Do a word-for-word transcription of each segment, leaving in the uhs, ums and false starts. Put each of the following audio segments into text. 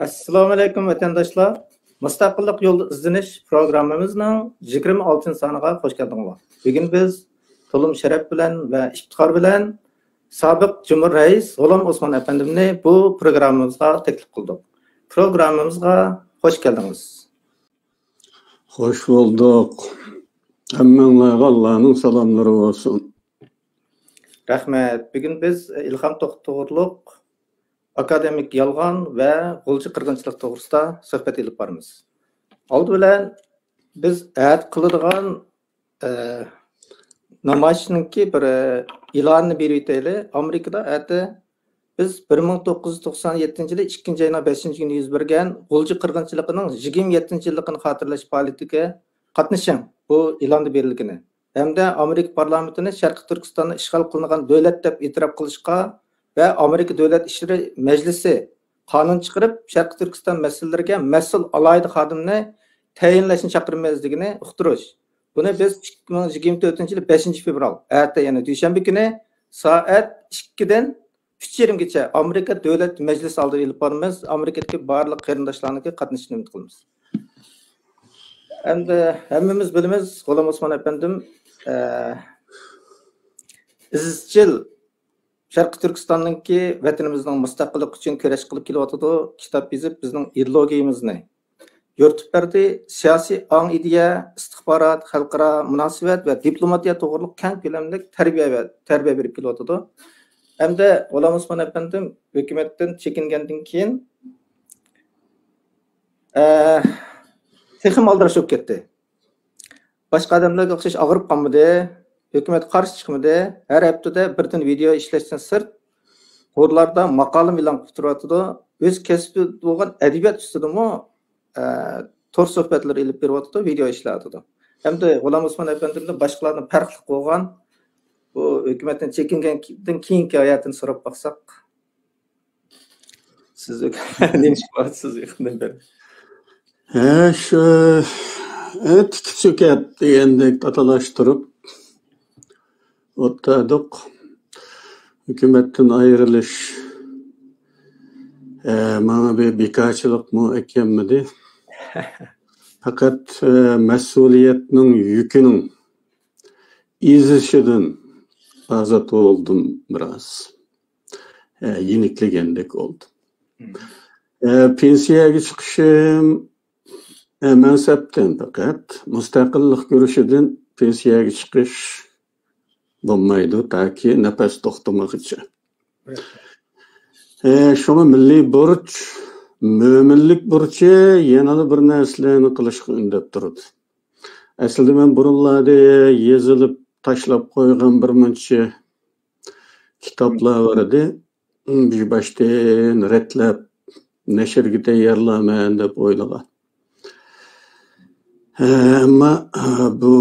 ئەسسالامۇئەلەيكۇم، ۋەتەنداشلار! مۇستەقىللىق يولىدا ئىزدىنىش پروگراممىمىزنىڭ يىگىرمە ئالتىنچى سانىغا خوش كەلدىڭلار. بۈگۈن بىز تولىمۇ شەرەپ بىلەن ۋە ئىپتىخار بىلەن سابىق جۇمھۇر رەئىس غۇلام ئوسمان ئەپەندىمنى بۇ پروگراممىمىزغا تەكلىپ قىلدۇق. پروگراممىمىزغا خوش كەلدىڭىز. خوش بولدۇق. ھەممىڭلارغا ئاللانىڭ سالاملىرى بولسۇن. رەھمەت. بۈگۈن بىز ئىلھام توختى توغرۇلۇق ئاكادېمىك يالغان ۋە غۇلجا قىرغىنچىلىق توغرىسىدا سۆھبەت ئېلىپ بارىمىز. ئالدى بىلەن بىز ئەتە قىلىدىغان، ئە، نامايىشنىڭكى بىر، ئە، ئېلانىنى بېرىۋېتەيلى. ئامېرىكىدا ئەتە بىز بىر مىڭ توققۇز يۈز توقسان يەتتىنچى يىلى ئىككىنچى ئاينىڭ بەشىنچى كۈنى يۈز بەرگەن غۇلجا قىرغىنچىلىقىنىڭ يىگىرمە يەتتىنچى يىللىقىنى خاتىرىلەش پائالىيىتىگە قاتنىشىڭ. بۇ ئېلاندا بېرىلگىنى. ھەمدە ئامېرىكا پارلامېنتىنى شەرقىي تۈركىستاننى ئىشغال قىلىنغان دۆلەت دەپ ئېتىراپ قىلىشقا ۋە ئامېرىكا دۆلەت ئىشلىرى مەجلىسى قانۇن چىقىرىپ، شەرقىي تۈركىستان مەسىلىلىرىگە مەسئۇل ئالاھىدە خادىمنى تەيىنلەشنى چاقىرىمىز دېگىنى ئۇقتۇرۇش. بۇنى بىز ئىككى مىڭ يىگىرمە تۆتىنچى يىلى بەشىنچى فېۋرال، ئەتە، يەنى دۈشەنبە كۈنى سائەت ئىككىدىن ئۈچ يېرىمگىچە ئامېرىكا دۆلەت مەجلىسى ئالدىدا ئېلىپ بارىمىز. ئامېرىكىدىكى بارلىق قېرىنداشلارنىڭكى قاتنىشىشىنى ئۈمىد قىلىمىز. ئەمدى ھەممىمىز بىلىمىز، غۇلام ئوسمان ئەپەندىم، ئە، ئىزچىل شەرقىي تۈركىستاننىڭكى ۋەتىنىمىزنىڭ مۇستەقىللىقى ئۈچۈن كۈرەش قىلىپ كېلىۋاتىدۇ. كىتاب يېزىپ، بىزنىڭ ئىدېئولوگىيىمىزنى يورۇتۇپ بەردى. سىياسىي ئاڭ، ئىدىيە، ئىستىخبارات، خەلقئارا مۇناسىۋەت ۋە دىپلوماتىيە توغرۇلۇق كەڭ كۆلەملىك تەربىيە ۋە تەربىيە بېرىپ كېلىۋاتىدۇ. ھەمدە غۇلام ئوسمان ئەپەندىم ھۆكۈمەتتىن چېكىنگەندىن كېيىن، ئە، تېخىمۇ ئالدىراش بولۇپ كەتتى. باشقا ئادەملەرگە ئوخشاش ئاغرىپ قالمىدى، ھۆكۈمەتكە قارشى چىقمىدى. ھەر ھەپتىدە بىردىن ۋىدېئو ئىشلەشتىن سىرت، تورلاردا ماقالىمۇ ئېلان قىلىپ تۇرۇۋاتىدۇ. ئۆز كەسپى بولغان ئەدەبىيات ئۈستىدىمۇ، ئە، تور سۆھبەتلىرى ئېلىپ بېرىۋاتىدۇ، ۋىدېئو ئىشلەۋاتىدۇ. ھەمدە غۇلام ئوسمان ئەپەندىمدىن باشقىلاردىن پەرقلىق بولغان، بۇ ھۆكۈمەتتىن چېكىنگەندىن كېيىنكى ھاياتىنى سوراپ باقساق، سىز نېمە ئىش قىلىۋاتىسىز يېقىندىن بېرى؟ ھە، شۇ، ھە، تىكىپ چۆكەت دېگەندەك تاتالاشتۇرۇپ ئولتۇردۇق. ھۆكۈمەتتىن ئايرىلىش، ھە، ماڭا بىر بىكارچىلىقمۇ ئەكەلمىدى. پەقەت، ھە، مەسئۇلىيەتنىڭ يۈكىنىڭ ئېزىشىدىن ئازاد بولدۇم بىراز. ھە، يېنىكلىگەندەك بولدۇم. ھە، پېنسىيەگە چىقىشىم، ھە، مەنسەپتىن پەقەت مۇستەقىللىق كۈرىشىدىن پېنسىيەگە چىقىش بولمايدۇ، تاكى نەپەس توختىمىغىچە. ھە، شۇڭا مىللىي بۇرچ، مۆمىنلىك بۇرچى يەنىلا بىر نەرسىلەرنى قىلىشقا ئۈندەپ تۇرىدۇ. ئەسلىدە مەن بۇرۇنلاردا يېزىلىپ تاشلاپ قويغان بىر مۇنچە كىتابلار بار ئىدى. بىر باشتىن رەتلەپ، نەشرگە تەييارلارمەن دەپ ئويلىغان. ئەمما بۇ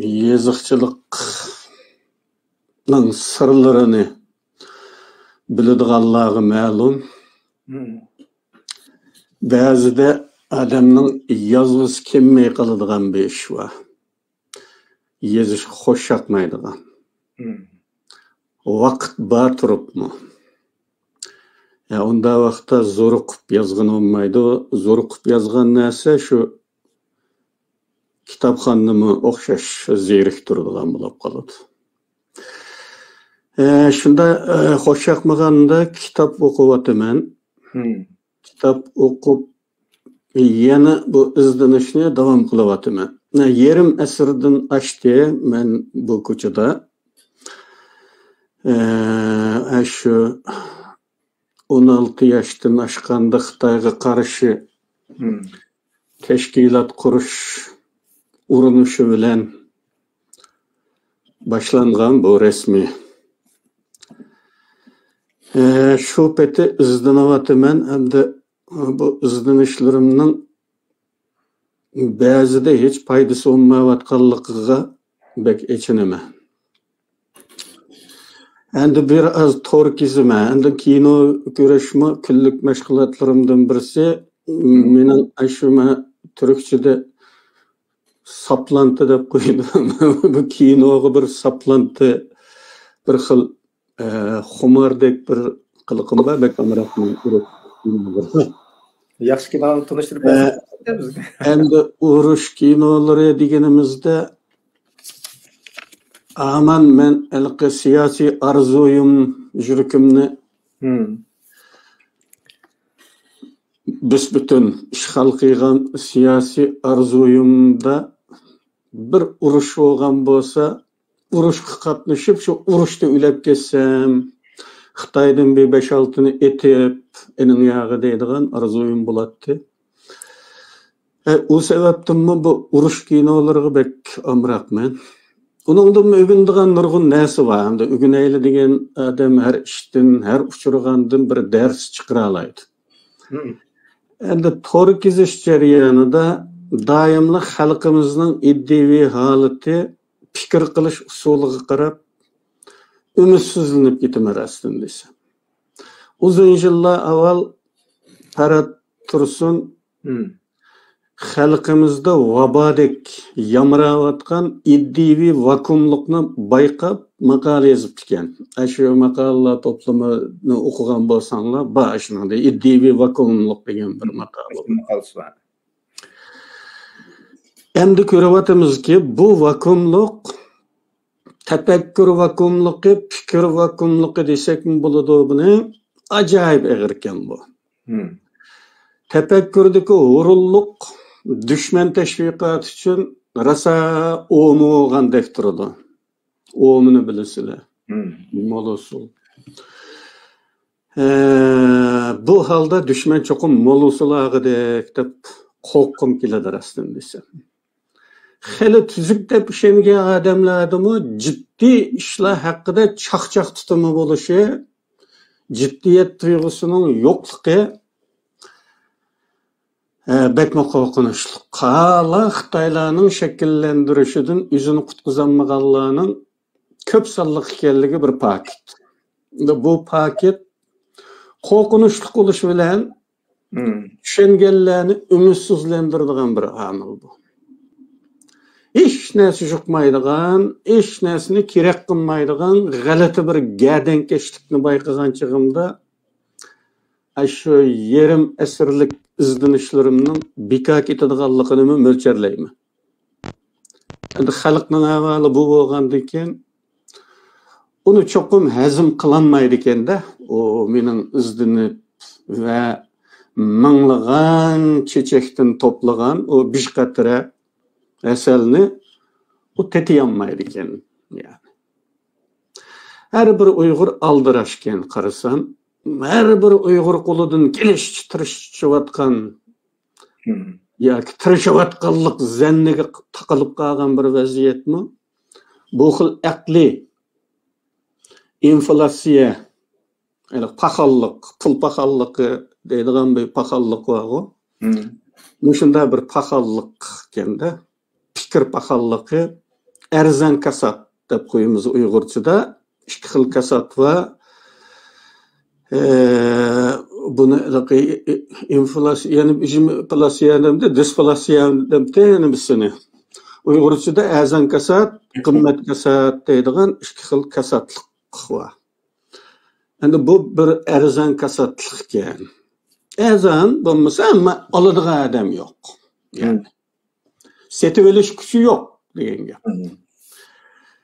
يېزىقچىلىقنىڭ سىرلىرىنى بىلىدىغانلارغا مەلۇم. بەزىدە ئادەمنىڭ يازغۇسى كەلمەي قالىدىغان بىر ئىش بار. يېزىشقا خوش ياقمايدىغان. ۋاقىت بار تۇرۇپمۇ. يا، ئۇنداق ۋاقىتتا زورۇقۇپ يازغىنى بولمايدۇ. زورۇقۇپ يازغان نەرسە شۇ كىتابخانىنىمۇ ئوخشاش زېرىكتۈرىدىغان بولۇپ قالىدۇ. ئە، شۇنداق، ئە، خوش ياقمىغاندا كىتاب ئوقۇۋاتىمەن. كىتاب ئوقۇپ، يەنە بۇ ئىزدىنىشنى داۋام قىلىۋاتىمەن. يېرىم ئەسىردىن ئاشتى مەن بۇ كوچىدا. ئە، شۇ ئون ئالتە ياشتىن ئاشقاندا خىتايغا قارشى تەشكىلات قۇرۇش ئۇرۇنۇشى بىلەن باشلانغان بۇ رەسمىي. ئە، شۇ پېتى ئىزدىنىۋاتىمەن، ئەمدى بۇ ئىزدىنىشلىرىمنىڭ بەزىدە ھېچ پايدىسى بولمايۋاتقانلىقىغا بەك ئېچىنىمەن. ئەمدى بىر ئاز تور كېزىمەن. ئەمدى كىنو كۆرۈشمۇ كۈنلۈك مەشغۇلاتلىرىمدىن بىرسى. مېنىڭ ئاشۇ مەن تۈركچىدە ساپلانتى دەپ قويىدۇ. بۇ كىنوغا بىر ساپلانتى، بىر خىل، ئە، خۇماردەك بىر قىلىقىم بار. بەك ئامراقمەن. ياخشى كىنونى تونۇشتۇرۇپ بەرسەڭ بىزگە. ئەمدى ئۇرۇش كىنولىرى دېگىنىمىزدە، ھامان مەن ھېلىقى سىياسىي ئارزۇيۇم، يۈرىكىمنى بىس پۈتۈن ئىشغال قىلغان سىياسىي ئارزۇيۇمدا بىر ئۇرۇش بولغان بولسا، ئۇرۇشقا قاتنىشىپ، شۇ ئۇرۇشتا ئۆلۈپ كەتسەم، خىتايدىن بىر بەش-ئالتىنى ئېتىپ، ئېنىڭ ياغى دەيدىغان ئارزۇيۇم بولاتتى. ئە، ئۇ سەۋەبتىنمۇ بۇ ئۇرۇش كىنولىرىغا بەك ئامراقمەن. ئۇنىڭدىنمۇ ئۆگىنىدىغان نۇرغۇن نەرسە بار. ئەمدى ئۆگىنەيلى دېگەن ئادەم ھەر ئىشتىن، ھەر ئۇچرىغاندىن بىر دەرس چىقىرالايدۇ. ئەمدى تور كېزىش جەريانىدا دائىملا خەلقىمىزنىڭ ئىدىيەۋى ھالىتى، پىكىر قىلىش ئۇسۇلىغا قاراپ ئۈمىدسىزلىنىپ كېتىمەن راستىنى دېسەم. ئۇزۇن يىللار ئاۋۋال پەرھات تۇرسۇن خەلقىمىزدە ۋابادەك يامراۋاتقان ئىدىيەۋى ۋاكۇئۇملۇقنى بايقاپ ماقالە يېزىپتىكەن. ئاشۇ ماقالىلەر توپلىمىنى ئوقۇغان بولساڭلار، بار ئاشۇنىڭدا ئىدىيەۋى ۋاكۇئۇملۇق دېگەن بىر ماقالە. ماقالىسى بار. ئەمدى كۆرۈۋاتىمىزكى، بۇ ۋاكۇئۇملۇق، تەپەككۇر ۋاكۇئۇملۇقى، پىكىر ۋاكۇئۇملۇقى دېسەكمۇ بولىدۇ بۇنى. ئاجايىپ ئېغىركەن بۇ. تەپەككۇردىكى ھۇرۇنلۇق دۈشمەن تەشۋىقاتى ئۈچۈن راسا ئومۇغاندەك تۇرىدۇ. ئومىنى بىلىسىلەر. مول ھوسۇل. ئە، بۇ ھالدا دۈشمەن چوقۇم مول ھوسۇل ئالغۇدەك دەپ قورققۇم كېلىدۇ راستىنى دېسەم. خېلى تۈزۈك دەپ ئىشەنگەن ئادەملەردىمۇ جىددىي ئىشلار ھەققىدە چاقچاق تۇتۇمى بولۇشى، جىددىيەت تۇيغۇسىنىڭ يوقلۇقى، ھە، بەكمۇ قورقۇنچلۇق. ھالا خىتايلارنىڭ شەكىللەندۈرۈشىدىن ئۆزىنى قۇتقۇزالمىغانلارنىڭ كۆپ سانلىق ئىكەنلىكى بىر پاكىت. بۇ پاكىت قورقۇنچلۇق بولۇش بىلەن چۈشەنگەنلەرنى ئۈمىدسىزلەندۈرىدىغان بىر ئامىل بۇ. ھېچ نەرسە يۇقمايدىغان، ھېچ نەرسىنى كېرەك قىلمايدىغان غەلىتە بىر گەدەنكەشلىكنى بايقىغان چېغىمدا، ئاشۇ يېرىم ئەسىرلىك ئىزدىنىشلىرىمنىڭ بىكار كېتىدىغانلىقىنىمۇ مۆلچەرلەيمەن. ئەمدى خەلقنىڭ ئەھۋالى بۇ بولغاندىن كېيىن، ئۇنى چوقۇم ھەزىم قىلالمايدىكەن-دە. ئۇ مېنىڭ ئىزدىنىپ ۋە مىڭلىغان چېچەكتىن توپلىغان ئۇ بىر قەترە ھەسەلنى ئۇ تېتىيالمايدىكەن. يەنى ھەر بىر ئۇيغۇر ئالدىراشكەن قارىسام، ھەر بىر ئۇيغۇر قولىدىن كېلىشىچە تىرىشىۋاتقان ياكى تىرىشىۋاتقانلىق زەننىگە تاقىلىپ قالغان بىر ۋەزىيەتمۇ. بۇ خىل ئەقلىي ئىنفلياتسىيە، يەنى پاخاللىق، پۇل پاخاللىقى دەيدىغان بىر پاخاللىق بارغۇ. مۇشۇنداق بىر پاخاللىق ئىكەندە، پىكىر پاخاللىقى، ئەرزان كاسات دەپ قويىمىز ئۇيغۇرچىدا. ئىككى خىل كاسات بار. ئە، بۇنى ھېلىقى ئىنفلياتسىيە، يەنى ئىنفلياتسىيە دەمدى، دېفلياتسىيە دەمدى، يەنە بىرسىنى. ئۇيغۇرچىدا ئەرزان كاسات، قىممەت كاسات دەيدىغان ئىككى خىل كاساتلىق بار. ئەمدى بۇ بىر ئەرزان كاساتلىق ئىكەن. ئەرزان بولمىسا، ئەمما ئالىدىغان ئادەم يوق. يەنى سېتىۋېلىش كۈچى يوق دېگەن گەپ.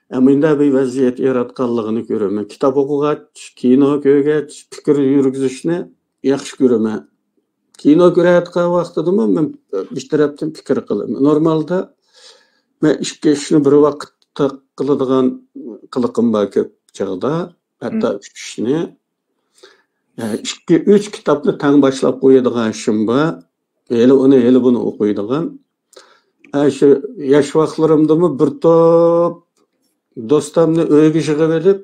ئە، مۇنداق بىر ۋەزىيەت ياراتقانلىقىنى كۆرىمەن. كىتاب ئوقۇغاچ، كىنو كۆرگەچ، پىكىر يۈرگۈزۈشنى ياخشى كۆرىمەن. كىنو كۆرۈۋاتقان ۋاقتىدىمۇ مەن بىر تەرەپتىن پىكىر قىلىمەن. نورمالدا مەن ئىككى ئىشنى بىر ۋاقىتتا قىلىدىغان قىلىقىم بار كۆپ چاغدا، ھەتتا ئۈچ ئىشنى. ئە، ئىككى، ئۈچ كىتابنى تەڭ باشلاپ قويىدىغان ئىشىم بار. ھېلى ئۇنى، ھېلى بۇنى ئوقۇيدىغان. ئە، شۇ ياش ۋاقىتلىرىمدىمۇ بىر توپ دوستامنى ئۆيگە يىغىۋېلىپ،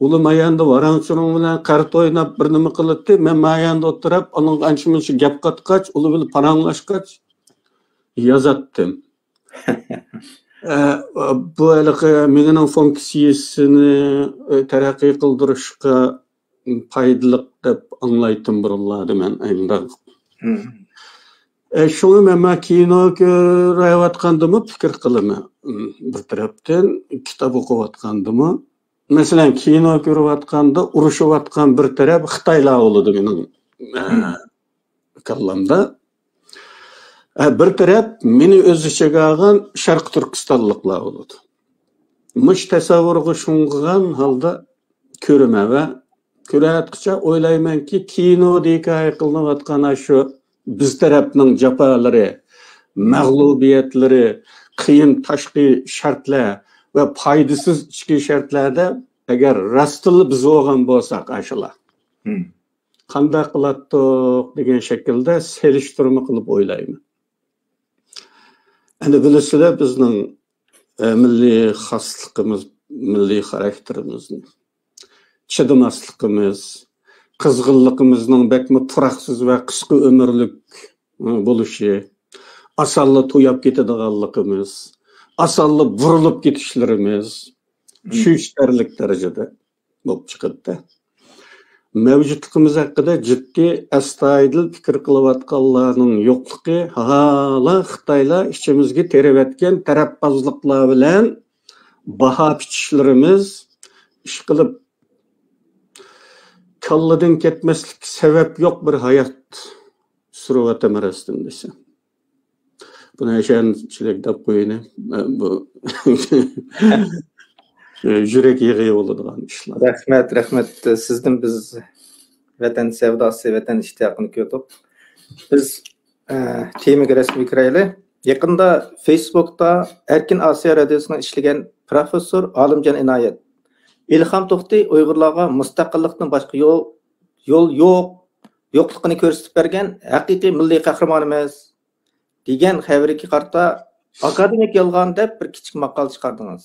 ئۇلار ماياندا ۋاراڭ-چۇرۇڭ بىلەن قارت ئويناپ، بىر نېمە قىلاتتى. مەن ماياندا ئولتۇرۇپ، ئۇنىڭغا ئانچە-مۇنچە گەپ قاتقاچ، ئۇلار بىلەن پاراڭلاشقاچ يازاتتىم. ئە، بۇ ھېلىقى مېڭىنىڭ فۇنكسىيىسىنى، ئە، تەرەققىي قىلدۇرۇشقا پايدىلىق دەپ ئاڭلايتتىم بۇرۇنلاردا مەن ئانداق. ئە، شۇڭا مەن، مەن كىنو كۆرۈۋاتقاندىمۇ پىكىر قىلىمەن. بىر تەرەپتىن كىتاب ئوقۇۋاتقاندىمۇ. مەسىلەن، كىنو كۆرۈۋاتقاندا ئۇرۇشۇۋاتقان بىر تەرەپ خىتايلار بولىدۇ مېنىڭ، ئە، كاللامدا. ھە، بىر تەرەپ مېنى ئۆز ئىچىگە ئالغان شەرقىي تۈركىستانلىقلار بولىدۇ. مۇشۇ تەسەۋۋۇرغا شۇڭغۇغان ھالدا كۆرىمەن ۋە كۆرۈۋاتقىچە ئويلايمەنكى، كىنودا ھېكايە قىلىنىۋاتقان شۇ بىز تەرەپنىڭ جاپالىرى، مەغلۇبىيەتلىرى، قىيىن تاشقى شەرتلەر ۋە پايدىسىز ئىچكى شەرتلەردە ئەگەر راستتىنلا بىز بولغان بولساق ئاشۇلار، قانداق قىلاتتۇق دېگەن شەكىلدە سېلىشتۇرما قىلىپ ئويلايمەن. ئەمدى بىلىسىلەر بىزنىڭ، ئە، مىللىي خاسلىقىمىز، مىللىي خاراكتېرىمىزنى، چىدىماسلىقىمىز، قىزغىنلىقىمىزنىڭ بەكمۇ پۇراقسىز ۋە قىسقا ئۆمۈرلۈك، ئە، بولۇشى، ئاسانلا تۇياپ كېتىدىغانلىقىمىز، ئاسانلا بۇرۇلۇپ كېتىشلىرىمىز، چۈشىنىشتەرلىك دەرىجىدە بولۇپ چىقىدۇ. مەۋجۇتلۇقىمىز ھەققىدە جىددىي، ئەستايىدىل پىكىر قىلىۋاتقانلارنىڭ يوقلۇقى ھالا خىتايلار ئىچىمىزگە تېرىۋەتكەن تەرەپبازلىقلار بىلەن باھا پىچىشلىرىمىز، ئىشقىلىپ، كاللىدىن كەتمەسلىككە سەۋەب يوق بىر ھايات سۈرۈۋاتىمەن راستىنى دېسەم. بۇنى ئىشەنچلىك دەپ قويىنى. بۇ يۈرەك يىغى بولىدىغان ئىشلار. رەھمەت، رەھمەت. سىزدىن بىز ۋەتەن سەۋداسى، ۋەتەن ئىشتىياقىنى كۆردۇق. بىز، ئە، تېمىگە رەسمىي كىرەيلى. يېقىندا فېيسبۇكتا ئەركىن ئاسىيا رادىيوسىنىڭ ئىشلىگەن پروفېسسور ئالىمجان ئىنايەت، ئىلھام توختى ئۇيغۇرلارغا مۇستەقىللىقتىن باشقا يول، يول يوق، يوقلۇقىنى كۆرسىتىپ بەرگەن ھەقىقىي مىللىي قەھرىمانىمىز دېگەن خەۋىرىگە قارىتا ئاكادېمىك يالغان دەپ بىر كىچىك ماقالە چىقاردىڭىز.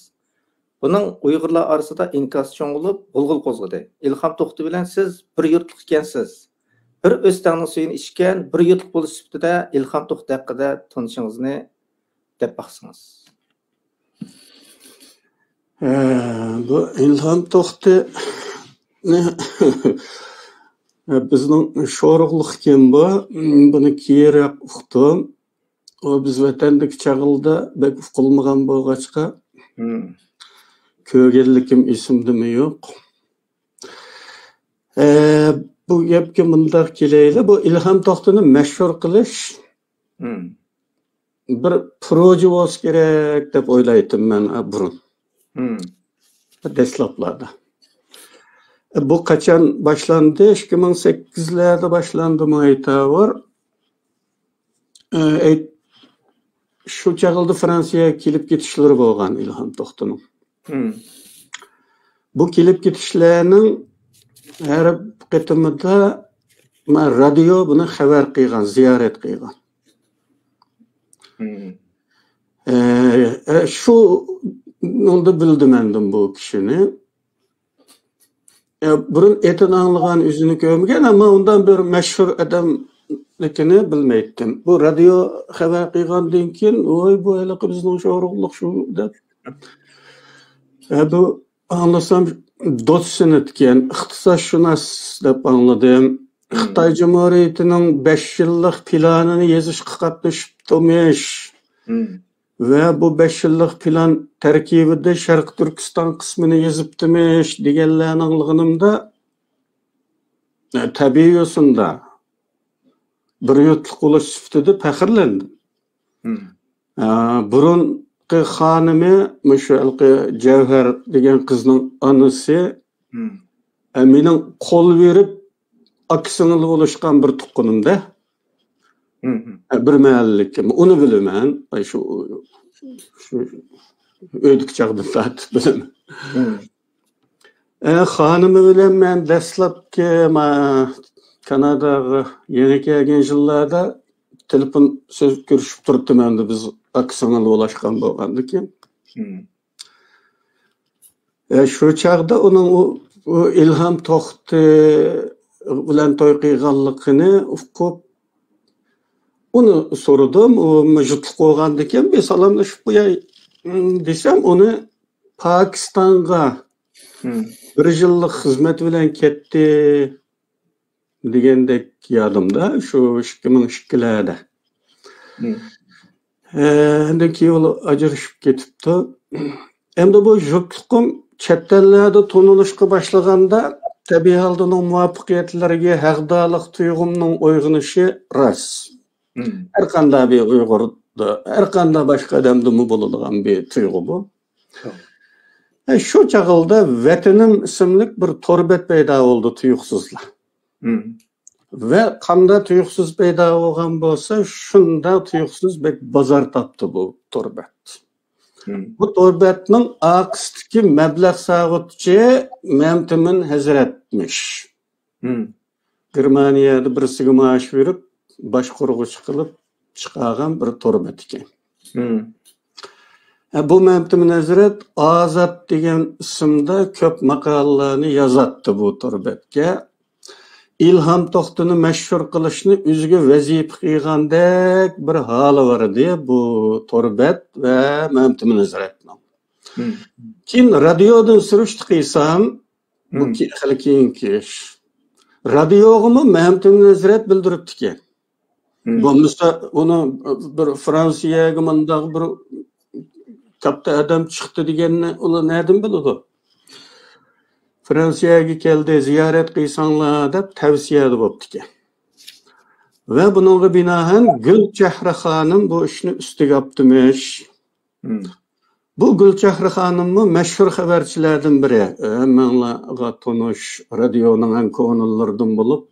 بۇنىڭ ئۇيغۇرلار ئارىسىدا ئىنكاسى چوڭ بولۇپ، غۇلغۇلا قوزغىدى. ئىلھام توختى بىلەن سىز بىر يۇرتلۇق ئىكەنسىز. بىر ئۆستەڭنىڭ سۈيىنى ئىچكەن بىر يۇرتلۇق بولۇش سۈپىتىدە ئىلھام توختى ھەققىدە تونۇشىڭىزنى دەپ باقسىڭىز. ئە، بۇ ئىلھام توختى بىزنىڭ شورۇغلۇق ئىكەن بۇ. بۇنى كېيىنرەك ئۇقتۇم. ئۇ بىز ۋەتەندىكى چاغلىدا بەك ئۇقۇلمىغان بولغاچقا، كۆرگەنلىكىم ئېسىمدىمۇ يوق. ئە، بۇ گەپكە مۇنداق كېلەيلى، بۇ ئىلھام توختىنى مەشھۇر قىلىش بىر پروژە بولسا كېرەك دەپ ئويلايتتىم مەن بۇرۇن. دەسلەپلەردە. بۇ قاچان باشلاندى؟ ئىككى مىڭ سەككىزلەردە باشلاندىمۇ ئەيتاۋۇر. ئە، ئەيت-، شۇ چاغلىدا فرانسىيەگە كېلىپ كېتىشلىرى بولغان ئىلھام توختىنىڭ. بۇ كېلىپ كېتىشلەرنىڭ ھەر قېتىمىدا ما-، رادىيو بۇنى خەۋەر قىلغان، زىيارەت قىلغان. ئە، ئە، شۇ، ئۇندا بىلدىم ئەمدى بۇ كىشىنى. ئە، بۇرۇن ئېتىنى ئاڭلىغان، يۈزىنى كۆرمىگەن، ئەمما ئۇنداق بىر مەشھۇر ئادەملىكىنى بىلمەيتتىم. بۇ رادىيو خەۋەر قىلغاندىن كېيىن، ۋوي، بۇ ھېلىقى بىزنىڭ شورۇغلۇق شۇ دەپ. ئە، بۇ ئاڭلىسام دوتسېنت ئىكەن، ئىقتىسادشۇناس دەپ ئاڭلىدىم. خىتاي جۇمھۇرىيىتىنىڭ بەش يىللىق پىلانىنى يېزىشقا قاتنىشىپتىمىش. ۋە بۇ بەش يىللىق پىلان تەركىبىدە شەرقىي تۈركىستان قىسمىنى يېزىپتىمىش دېگەنلەرنى ئاڭلىغىنىمدا، ئە، تەبىئىي يوسۇندا بىر يۇرتلۇق بولۇش سۈپىتىدە پەخىرلەندىم. ئە، بۇرۇنقى خانىمى، مۇشۇ ھېلىقى جەۋھەر دېگەن قىزنىڭ ئانىسى، ئە، مېنىڭ قول بېرىپ ئاكا سىڭىل بولۇشقان بىر تۇغقىنىمدە. ئە، بىر مەھەللىلىك. ئۇنى بىلىمەن. ئاي، شۇ، شۇ ئۆيدىكى چاغدىن تارتىپ بىلىمەن. ئە، خانىمى بىلەن مەن دەسلەپكى، ما-، كاناداغا يېڭى كەلگەن يىللاردا تېلېفون سۆز كۆرۈشۈپ تۇرۇپتىمەن، بىز ئاكا سىڭىل بولۇشقان بولغاندىكىن. ئە، شۇ چاغدا ئۇنىڭ ئۇ، ئۇ ئىلھام توختى بىلەن توي قىلغانلىقىنى ئۇقۇپ، ئۇنى سورىدىم. ئۇ يۇرتلۇق بولغاندىكىن بىر سالاملىشىپ قوياي، ئىم، دېسەم، ئۇنى پاكىستانغا بىر يىللىق خىزمەت بىلەن كەتتى دېگەندەك يادىمدا، شۇ ئىككى مىڭ ئىككىلەردە. ئاندىن كېيىن ئۇلار ئاجرىشىپ كېتىپتۇ. ئەمدى بۇ يۇرتلۇقۇم چەت ئەللەردە تونۇلۇشقا باشلىغاندا، تەبىئىي ھالدا ئۇنىڭ مۇۋەپپەقىيەتلىرىگە ھەقدارلىق تۇيغۇمنىڭ ئويغىنىشى راست. ھەر قانداق بىر ئۇيغۇردا، ھەر قانداق باشقا ئادەمدىمۇ بولىدىغان بىر تۇيغۇ بۇ. ھە، شۇ چاغلىدا ۋەتىنىم ئىسىملىك بىر تور بەت پەيدا بولدى تۇيۇقسىزلا. ۋە قانداق تۇيۇقسىز پەيدا بولغان بولسا، شۇنداق تۇيۇقسىز بەك بازار تاپتى بۇ تور بەت. بۇ تور بەتنىڭ ئارقىسىدىكى مەبلەغ سالغۇچى مەمتىمىن ھەزرەتمىش. گېرمانىيەدە بىرسىگە مائاش بېرىپ، باشقۇرغۇچى قىلىپ چىقارغان بىر تور بەت ئىكەن. ھە، بۇ مەمتىمىن ھەزرەت ئازاد دېگەن ئىسىمدا كۆپ ماقالىلەرنى يازاتتى بۇ تور بەتكە. ئىلھام توختىنى مەشھۇر قىلىشنى ئۆزىگە ۋەزىپە قىلغاندەك بىر ھالى بار ئىدى بۇ تور بەت ۋە مەمتىمىن ھەزرەتنىڭ. كېيىن رادىيودىن سۈرۈشتە قىلسام، بۇ خېلى كېيىنكى ئىش. رادىيوغىمۇ مەمتىمىن ھەزرەت بىلدۈرۈپتىكەن. بولمىسا ئۇنى بىر فرانسىيەگە مۇنداق بىر كاتتا ئادەم چىقتى دېگەننى ئۇلار نەدىن بىلىدۇ؟ فرانسىيەگە كەلدى، زىيارەت قىلساڭلار دەپ تەۋسىيەدە بوپتىكەن. ۋە بۇنىڭغا بىنائەن گۈلچەھرە خانىم بۇ ئىشنى ئۈستىگە ئاپتىمىش. بۇ گۈلچەھرە خانىممۇ مەشھۇر خەۋەرچىلەردىن بىرى. ھەممىڭلارغا تونۇش، رادىيونىڭ ئەڭ كونىلىرىدىن بولۇپ،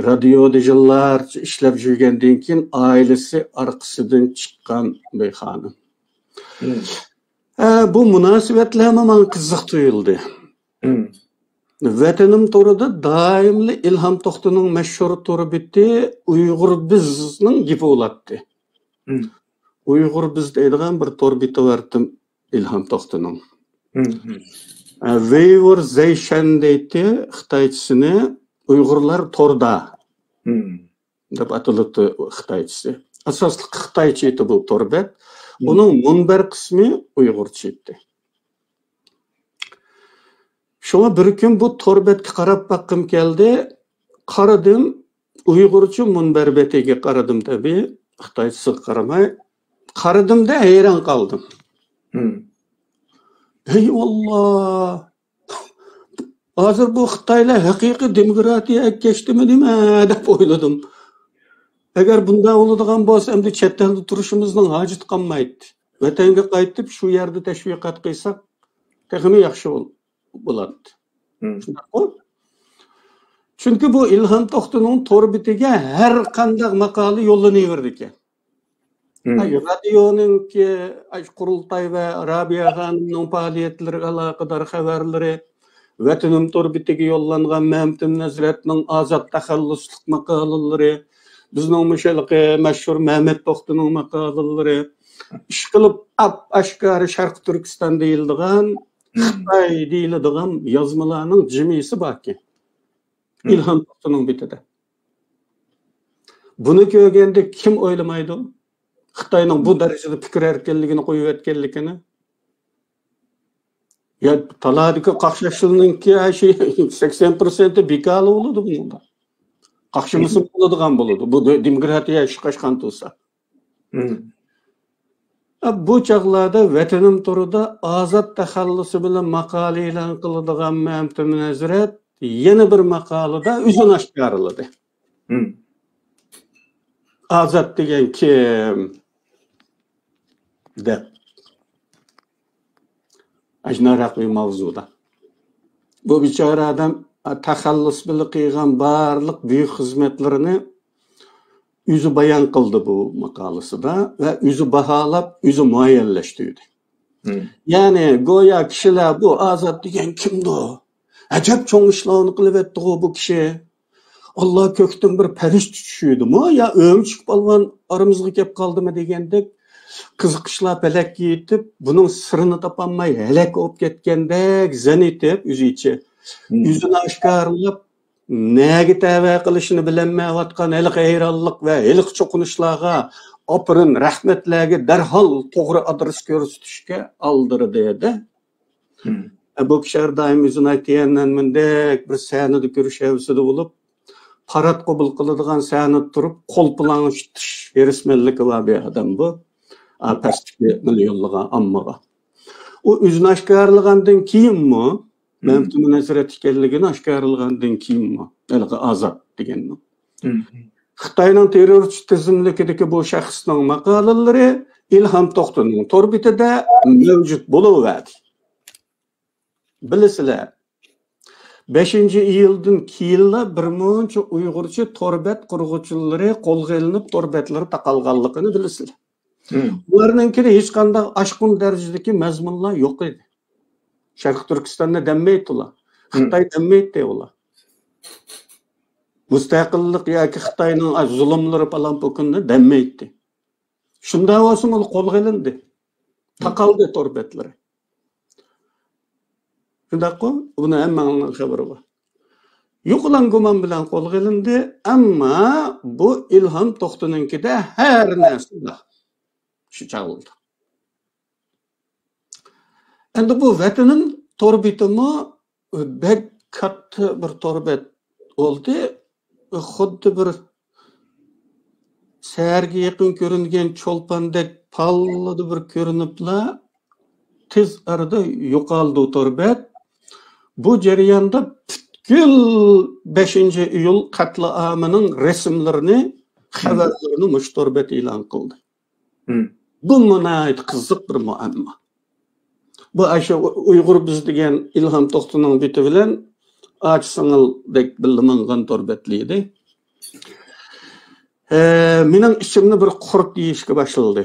رادىيودا يىللارچە ئىشلەپ يۈرگەندىن كېيىن ئائىلىسى ئارقىسىدىن چىققان بىر خانىم. ھە، بۇ مۇناسىۋەتلەرمۇ ماڭا قىزىق تۇيۇلدى. ۋەتىنىم تورىدا دائىملا ئىلھام توختىنىڭ مەشھۇر تور بېتى ئۇيغۇر بىزنىڭ گېپى بولاتتى. ئۇيغۇر بىز دەيدىغان بىر تور بېتى بارتىم ئىلھام توختىنىڭ. ۋېيۋۇر زەيشەن دەيتتى خىتايچىسىنى، ئۇيغۇرلار توردا دەپ ئاتىلىپتۇ خىتايچىسى. ئاساسلىقى خىتايچە ئىدى بۇ تور بەت. ئۇنىڭ مۇنبەر قىسمى ئۇيغۇرچە ئىدى. شۇڭا بىر كۈن بۇ تور بەتكە قاراپ باققۇم كەلدى. قارىدىم، ئۇيغۇرچە مۇنبەر بېتىگە قارىدىم تەبىئىي. خىتايچىسىغا قارىماي. قارىدىم-دە ھەيران قالدىم. ھەي ئاللا! ھازىر بۇ خىتايلار ھەقىقىي دېموكراتىيەگە كەچتىمۇ نېمە دەپ ئويلىدىم. ئەگەر بۇنداق بولىدىغان بولسا، ئەمدى چەت ئەلدە تۇرۇشىمىزنىڭ ھاجىتى قالمايتتى. ۋەتەنگە قايتىپ، شۇ يەردە تەشۋىقات قىلساق، تېخىمۇ ياخشى بول-، بولاتتى. شۇنداققۇ؟ چۈنكى بۇ ئىلھام توختىنىڭ تور بېتىگە ھەر قانداق ماقالە يوللىنىۋېرىدىكەن. ھە، رادىيونىڭكى، ئاشۇ قۇرۇلتاي ۋە رابىيە خانىمنىڭ پائالىيەتلىرىگە ئالاقىدار خەۋەرلىرى، ۋەتىنىم تور بېتىگە يوللانغان مەمتىمىن ھەزرەتنىڭ ئازاد تەخەللۇسلۇق ماقالىلىرى، بىزنىڭ مۇشۇ ھېلىقى مەشھۇر مەمەت توختىنىڭ ماقالىلىرى، ئىشقىلىپ ئاپئاشكارا شەرقىي تۈركىستان دېيىلىدىغان، خىتاي دېيىلىدىغان يازمىلارنىڭ جىمىسى باركەن. ئىلھام توختىنىڭ بېتىدە. بۇنى كۆرگەندە كىم ئويلىمايدۇ؟ خىتاينىڭ بۇ دەرىجىدە پىكىر ئەركىنلىكىنى قويۇۋەتكەنلىكىنى. يا، تالادىكى قاقشاشلىنىڭكى ھە، شۇ سەكسەن پىرسەنتى بىكارلا بولىدۇ بۇنىڭدا. قاقشىمىسا بولىدىغان بولىدۇ. بۇ دېموكراتىيە ئىشقا ئاشقان تۇرسا. بۇ چاغلاردا ۋەتىنىم تورىدا ئازاد تەخەللۇسى بىلەن ماقالە ئېلان قىلىدىغان مەمتىمىن ھەزرەت يەنە بىر ماقالىدا ئۆزىنى ئاشكارىلىدى. ئازاد دېگەن كىم؟ دەپ. ئاشۇنداقراق بىر ماۋزۇدا. بۇ بىچارە ئادەم تەخەللۇس بىلەن قىلغان بارلىق بۈيۈك خىزمەتلىرىنى ئۆزى بايان قىلدى بۇ ماقالىسىدا ۋە ئۆزى باھالاپ، ئۆزى مۇئەييەنلەشتۈردى. يەنى گويا كىشىلەر بۇ ئازاد دېگەن كىمدۇ؟ ئەجەب چوڭ ئىشلارنى قىلىۋەتتىغۇ بۇ كىشى. ئاللا كۆكتىن بىر پەرىشتە چۈشۈردىمۇ يا ئۆمۈچۈك پالۋان ئارىمىزغا كەپ قالدىمۇ دېگەندەك قىزىقىشلار پەلەككە يېتىپ، بۇنىڭ سىرىنى تاپالماي ھەلەك بولۇپ كەتكەندەك زەن ئېتىپ ئۆزىچە، ئۆزىنى ئاشكارىلاپ، نەگە تەۋە قىلىشىنى بىلەلمەيۋاتقان ھېلىقى ھەيرانلىق ۋە ھېلىقى چوقۇنۇشلارغا ئاپىرىن، رەھمەتلەرگە دەرھال توغرا ئادرېس كۆرسىتىشكە ئالدىرىدى-دە. ئە، بۇ كىشىلەر دائىم ئۆزىنى تيەنئەنمېندەك بىر سەھنىدە كۆرۈش ھەۋىسىدە بولۇپ، پارات قوبۇل قىلىدىغان سەھنىدە تۇرۇپ، قول پۇلاڭ ئىشلىتىش ھېرىسمەنلىكى بار بىر ئادەم بۇ. ئا، پەستىكى مىليونلىغان ئاممىغا. ئۇ ئۆزىنى ئاشكارىلىغاندىن كېيىنمۇ مەمتىمىن ھەزرەت ئىكەنلىكىنى ئاشكارىلىغاندىن كېيىنمۇ، ھېلىقى ئازاد دېگەننىڭ. خىتاينىڭ تېررورچى تىزىملىكىدىكى بۇ شەخسنىڭ ماقالىلىرى ئىلھام توختىنىڭ تور بېتىدە مەۋجۇت بولۇۋەردى. بىلىسىلەر، بەشىنچى ئىيۇلدىن كېيىنلا بىر مۇنچە ئۇيغۇرچە تور بەت قۇرغۇچىلىرى قولغا ئېلىنىپ، تور بەتلىرى تاقالغانلىقىنى بىلىسىلەر. ئۇلارنىڭكىدە ھېچقانداق ئاشقۇن دەرىجىدىكى مەزمۇنلار يوق ئىدى. شەرقىي تۈركىستاننى دەممەيتتى ئۇلار. خىتاي دەممەيتتى ئۇلار. مۇستەقىللىق ياكى خىتاينىڭ زۇلۇملىرى پالان پوكۇننى دەممەيتتى. شۇنداق بولسىمۇ قولغا ئېلىندى. تاقالدى تور بەتلىرى. شۇنداققۇ؟ بۇنى ھەممىڭلارنىڭ خەۋىرى بار. يوقىلاڭ گۇمان بىلەن قولغا ئېلىندى، ئەمما بۇ ئىلھام توختىنىڭكىدە ھەر نەرسە بار. شۇ چاغلىرىدا. ئەمدى بۇ ۋەتىنىم تور بېتىمۇ بەك كاتتا بىر تور بەت بولدى. خۇددى بىر سەھەرگە يېقىن كۆرۈنگەن چولپاندەك پاللىدا بىر كۆرۈنۈپلا، تېز ئارىدا يوقالدى تور بەت. بۇ جەرياندا پۈتكۈل بەشىنچى ئىيۇل قەتلىئامىنىڭ رەسىملىرىنى، خەۋەرلىرىنى مۇشۇ تور بەت ئېلان قىلدى. بۇمۇ ناھايىتى قىزىق بىر مۇئەمما. بۇ ئاشۇ ئۇيغۇر بىز دېگەن ئىلھام توختىنىڭ بېتى بىلەن ئاچا سىڭىلدەك بىللە ماڭغان تور بەتلىرى ئىدى. ئە، مېنىڭ ئىچىمنى بىر قۇرت يېيىشكە باشلىدى.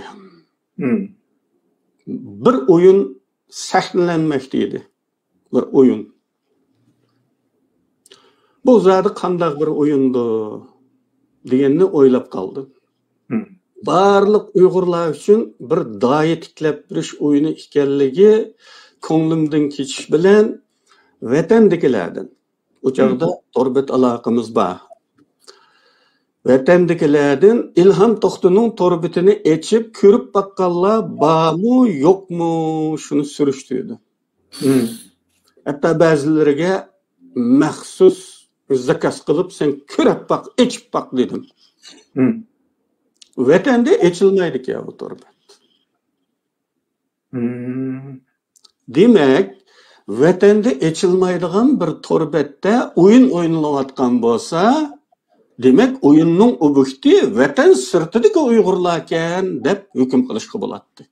بىر ئويۇن سەھنىلەنمەكتە ئىدى. بىر ئويۇن. بۇ زادى قانداق بىر ئويۇندۇ دېگەننى ئويلاپ قالدىم. بارلىق ئۇيغۇرلار ئۈچۈن بىر داھىي تىكلەپ بېرىش ئويۇنى ئىكەنلىكى كۆڭلۈمدىن كېچىش بىلەن، ۋەتەندىكىلەردىن، ئۇ چاغدا تور بەت ئالاقىمىز بار، ۋەتەندىكىلەردىن ئىلھام توختىنىڭ تور بېتىنى ئېچىپ كۆرۈپ باققانلار بارمۇ، يوقمۇ، شۇنى سۈرۈشتۈردۈم. ھەتتا بەزىلىرىگە مەخسۇس زاكاز قىلىپ، سەن كۆرۈپ باق، ئېچىپ باق دېدىم. ۋەتەندە ئېچىلمايدىكەن بۇ تور بەت. دېمەك، ۋەتەندە ئېچىلمايدىغان بىر تور بەتتە ئويۇن ئوينىلىۋاتقان بولسا، دېمەك، ئويۇننىڭ ئوبيېكتى ۋەتەن سىرتىدىكى ئۇيغۇرلاركەن دەپ ھۆكۈم قىلىشقا بولاتتى.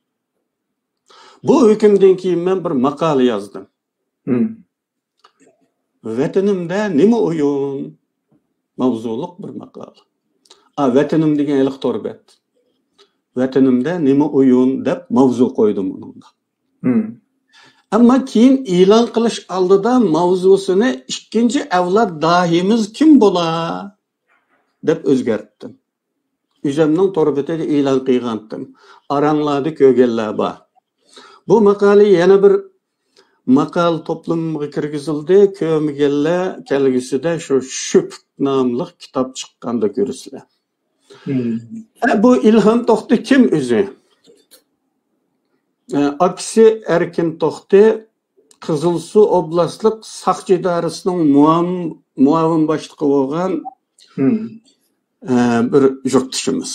بۇ ھۆكۈمدىن كېيىن مەن بىر ماقالە يازدىم. ۋەتىنىمدە نېمە ئويۇن؟ ماۋزۇلۇق بىر ماقالە. ئا، ۋەتىنىم دېگەن ھېلىقى تور بەت. ۋەتىنىمدە نېمە ئويۇن دەپ ماۋزۇ قويدۇم ئۇنىڭغا. ئەمما كېيىن ئېلان قىلىش ئالدىدا ماۋزۇسىنى «ئىككىنچى ئەۋلاد داھىيىمىز كىم بولا؟» دەپ ئۆزگەرتتىم. ئۆزەمنىڭ تور بېتىدە ئېلان قىلغانتىم. ئاراڭلاردا كۆرگەنلەر بار. بۇ ماقالە يەنە بىر ماقالە توپلىمىغا كىرگۈزۈلدى. كۆرمىگەنلەر كەلگۈسىدە شۇ شۈپۈك ناملىق كىتاب چىققاندا كۆرىسىلەر. ھە، بۇ ئىلھام توختى كىم ئۆزى؟ ئاكىسى ئەركىن توختى قىزىلسۇ ئوبلاستلىق ساقچى ئىدارىسىنىڭ مۇئاۋىن، مۇئاۋىن باشلىقى بولغان، ئە، بىر يۇرتدىشىمىز.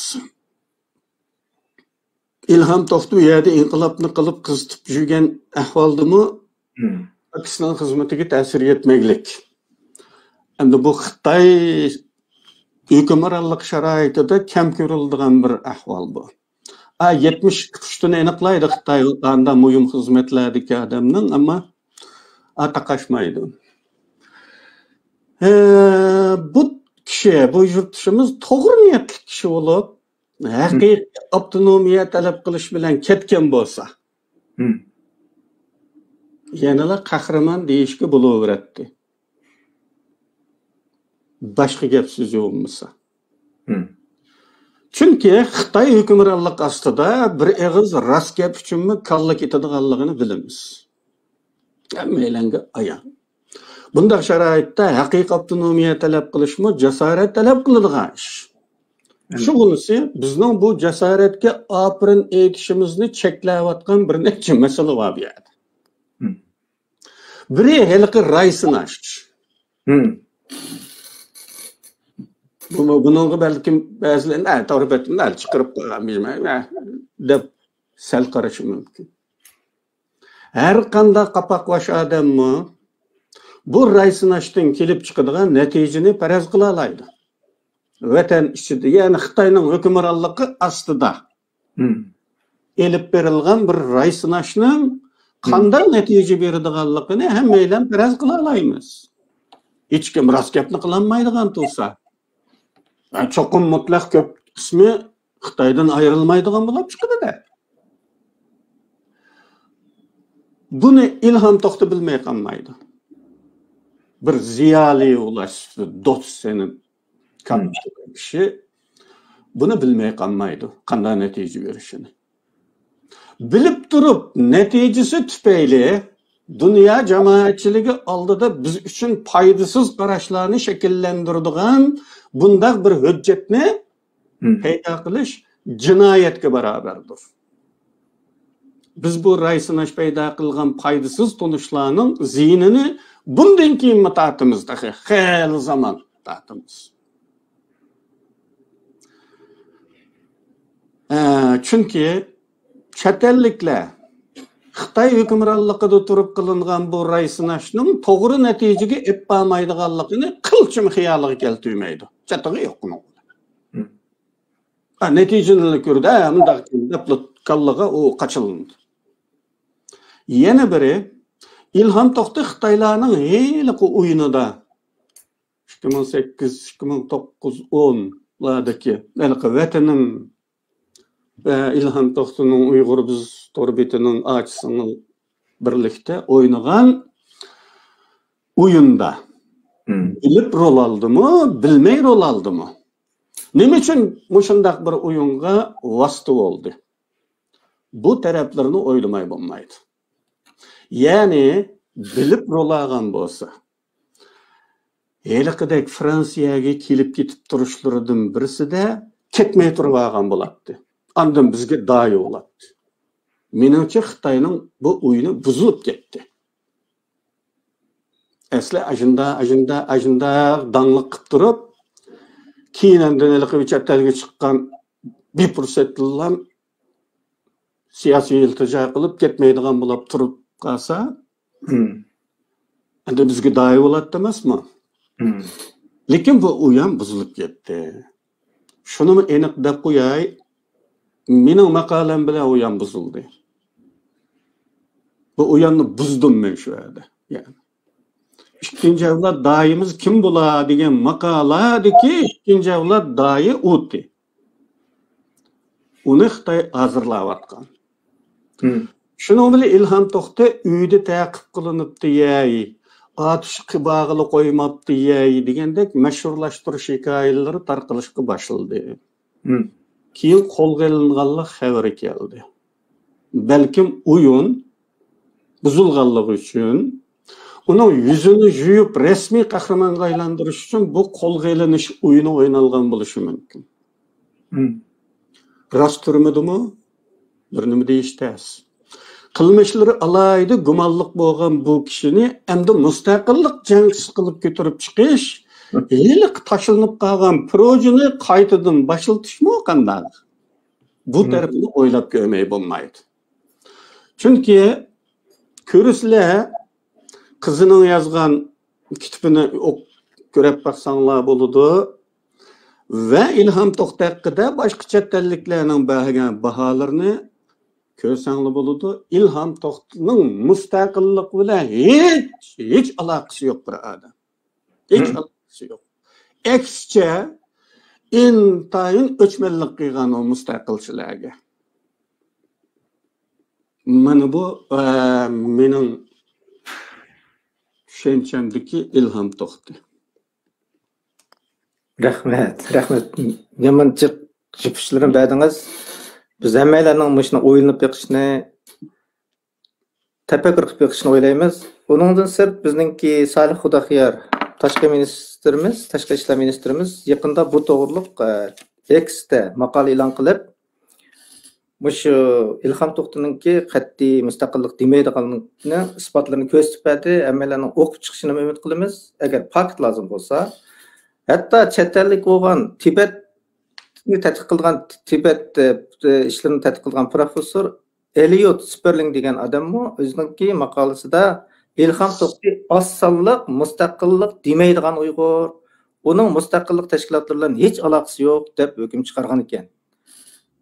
ئىلھام توختى بۇ يەردە ئىنقىلابنى قىلىپ قىزىتىپ يۈرگەن ئەھۋالدىمۇ ئاكىسىنىڭ خىزمىتىگە تەسىر يەتمەگلىك. ئەمدى بۇ خىتاي ھۆكۈمرانلىق شارائىتىدا كەم كۆرۈلىدىغان بىر ئەھۋال بۇ. ئا، يەتمىش ئىككى پۇشتىنى ئېنىقلايدۇ خىتاي قانداق مۇھىم خىزمەتلەردىكى ئادەمنىڭ، ئەمما ئا، تاقاشمايدۇ. ئە، بۇ كىشى، بۇ يۇرتدىشىمىز توغرا نىيەتلىك كىشى بولۇپ، ھەقىقىي ئاپتونومىيە تەلەپ قىلىش بىلەن كەتكەن بولسا، يەنىلا قەھرىمان دېيىشكە بولۇۋېرەتتى. باشقا گەپ سۆزى بولمىسا. چۈنكى خىتاي ھۆكۈمرانلىق ئاستىدا بىر ئېغىز راست گەپ ئۈچۈنمۇ كاللا كېتىدىغانلىقىنى بىلىمىز. ھەممەيلەنگە ئايان. بۇنداق شارائىتتا ھەقىقىي ئاپتونومىيە تەلەپ قىلىشمۇ جاسارەت تەلەپ قىلىدىغان ئىش. شۇغىنىسى بىزنىڭ بۇ جاسارەتكە ئاپىرىن ئېيتىشىمىزنى چەكلەۋاتقان بىر نەچچە مەسىلە بار بۇ يەردە. بىرى ھېلىقى راي سىناش. بۇ-، بۇنىڭغا بەلكىم بەزىلەر، «ئە، تور بېتىمدە چىقىرىپ قويغان بىزمەن، ئە» دەپ سەل قارىشى مۇمكىن. ھەر قانداق قاپاقۋاش ئادەممۇ بۇ راي سىناشتىن كېلىپ چىقىدىغان نەتىجىنى پەرەز قىلالايدۇ. ۋەتەن ئىچىدە، يەنى خىتاينىڭ ھۆكۈمرانلىقى ئاستىدا ئېلىپ بېرىلغان بىر راي سىناشنىڭ قانداق نەتىجە بېرىدىغانلىقىنى ھەممەيلەن پەرەز قىلالايمىز. ھېچكىم راست گەپنى قىلالمايدىغان تۇرسا، چوقۇم مۇتلەق كۆپ قىسمى خىتايدىن ئايرىلمايدىغان بولۇپ چىقىدۇ-دە. بۇنى ئىلھام توختى بىلمەي قالمايدۇ. بىر زىيالىي ئۇلاش، دوست سېنىپ كاپتىكى كىشى بۇنى بىلمەي قالمايدۇ، قانداق نەتىجە بېرىشىنى. بىلىپ تۇرۇپ، نەتىجىسى تۈپەيلى دۇنيا جامائەتچىلىكى ئالدىدا بىز ئۈچۈن پايدىسىز قاراشلارنى شەكىللەندۈرىدىغان بۇنداق بىر ھۆججەتنى پەيدا قىلىش جىنايەتكە باراۋەردۇر. بىز بۇ راي سىناش پەيدا قىلغان پايدىسىز تونۇشلارنىڭ زىيىنىنى بۇندىن كېيىنمۇ تارتىمىز، تېخى خېلى زامان تارتىمىز. ئە، چۈنكى چەت ئەللىكلەر خىتاي ھۆكۈمرانلىقىدا تۇرۇپ قىلىنغان بۇ راي سىناشنىڭ توغرا نەتىجىگە ئېلىپ بارمايدىغانلىقىنى قىلچىمۇ خىيالىغا كەلتۈرمەيدۇ. چاتىقى يوق ئۇنىڭ. ھە، نەتىجىنى كۆردى، ھە، مۇنداق دەپلا كاللىغا ئۇ قاچىلىنىدۇ. يەنە بىرى، ئىلھام توختى خىتايلارنىڭ ھېلىقى ئويۇنىدا، ئىككى مىڭ سەككىز، ئىككى مىڭ توققۇز، ئونلاردىكى ھېلىقى ۋەتىنىم، ئە، ئىلھام توختىنىڭ ئۇيغۇر بىز تور بېتىنىڭ ئاچىسىنىڭ بىرلىكتە ئوينىغان ئويۇندا بىلىپ رول ئالدىمۇ، بىلمەي رول ئالدىمۇ؟ نېمە ئۈچۈن مۇشۇنداق بىر ئويۇنغا ۋاسىتە بولدى؟ بۇ تەرەپلىرىنى ئويلىماي بولمايدۇ. يەنى بىلىپ رول ئالغان بولسا، ھېلىقىدەك فرانسىيەگە كېلىپ كېتىپ تۇرۇشلىرىدىن بىرسىدە كەتمەي تۇرۇۋالغان بولاتتى. ئاندىن بىزگە دايى بولاتتى. مېنىڭچە، خىتاينىڭ بۇ ئويۇنى بۇزۇلۇپ كەتتى. ئەسلى ئاژىندا، ئاژىندا، ئاژىندا داڭلىق قىپ تۇرۇپ، كېيىن ئاندىن ھېلىقى چەت ئەلگە چىققان بىپۇرسەتلىلەر سىياسىي ئىلتىجا قىلىپ كەتمەيدىغان بولۇپ تۇرۇپ قالسا، ئەمدى بىزگە دايى بولاتتى ئەمەسمۇ؟ لېكىن بۇ ئويۇن بۇزۇلۇپ كەتتى. شۇنىمۇ ئېنىق دەپ قوياي، مېنىڭ ماقالەم بىلەن ئويۇن بۇزۇلدى. بۇ ئويۇننى بۇزدۇم مەن شۇ يەردە. يەنى، ئىككىنچى ئەۋلاد دايىمىز كىم بولا دېگەن ماقالەدىكى ئىككىنچى ئەۋلاد دايى ئۇتى. ئۇنى خىتاي ھازىرلاۋاتقان. شۇنىڭ بىلەن ئىلھام توختى ئۆيدە تەقىپ قىلىنىپتۇ يەي، ئاتۇشقا بارغىلى قويماپتۇ يەي دېگەندەك مەشھۇرلاشتۇرۇش ھېكايىلىرى تارقىلىشقا باشلىدى. كېيىن قولغا ئېلىنغانلىق خەۋىرى كەلدى. بەلكىم ئويۇن بۇزۇلغانلىقى ئۈچۈن، ئۇنىڭ يۈزىنى يۇيۇپ رەسمىي قەھرىمانغا ئايلاندۇرۇش ئۈچۈن بۇ قولغا ئېلىنىش ئويۇنى ئوينالغان بولۇشى مۇمكىن. راست تۇرمىدىمۇ؟ بىر نېمە دېيىش تەس. قىلمىشلىرى ئالاھىدە گۇمانلىق بولغان بۇ كىشىنى ئەمدى مۇستەقىللىق جەڭچىسى قىلىپ كۆتۈرۈپ چىقىش، ھېلىقى تاشلىنىپ قالغان پروژىنى قايتىدىن باشلىتىشمۇ قانداق؟ بۇ تەرىپىنى ئويلاپ كۆرمەي بولمايدۇ. چۈنكى كۆرىسىلەر، قىزىنىڭ يازغان كىتابىنى ئوق-، كۆرۈپ باقساڭلار بولىدۇ. ۋە ئىلھام توختى ھەققىدە باشقا چەت ئەللىكلەرنىڭ بەرگەن باھالىرىنى كۆرسەڭلار بولىدۇ. ئىلھام توختىنىڭ مۇستەقىللىق بىلەن ھېچ، ھېچ ئالاقىسى يوق بىر ئادەم. ھېچ ئالاقىسى يوق. ئەكسىچە، ئىنتايىن ئۆچمەنلىك قىلغان ئۇ مۇستەقىلچىلەرگە. مانا بۇ، ئە، مېنىڭ چۈشەنچەمدىكى ئىلھام توختى. رەھمەت، رەھمەت. يامان جىق يېپىشلىرىنى بەردىڭىز. بىز ھەممەيلەننىڭ مۇشۇنى ئويلىنىپ بېقىشنى، تەپەككۇر قىلىپ بېقىشنى ئويلايمىز. ئۇنىڭدىن سىرت، بىزنىڭكى سالىھ خۇداخىيار تاشقى مىنىستىرىمىز، تاشقى ئىشلار مىنىستىرىمىز يېقىندا بۇ توغرۇلۇق، ئە، ئېكستا ماقالە ئېلان قىلىپ، مۇشۇ ئىلھام توختىنىڭكى قەتئىي مۇستەقىللىق دېمەيدىغانلىقىنىڭ ئىسپاتلىرىنى كۆرسىتىپ بەردى. ھەممەيلەننىڭ ئوقۇپ چىقىشىنى ئۈمىد قىلىمىز. ئەگەر پاكىت لازىم بولسا، ھەتتا چەت ئەللىك بولغان تىبەتنى تەتقىق قىلغان، تىبەت، ئە، ئىشلىرىنى تەتقىق قىلغان پروفېسسور ئېلىيوت سپېرلىڭ دېگەن ئادەممۇ ئۆزىنىڭكى ماقالىسىدا ئىلھام توختى ئاز سانلىق مۇستەقىللىق دېمەيدىغان ئۇيغۇر، ئۇنىڭ مۇستەقىللىق تەشكىلاتلىرى بىلەن ھېچ ئالاقىسى يوق دەپ ھۆكۈم چىقارغان ئىكەن.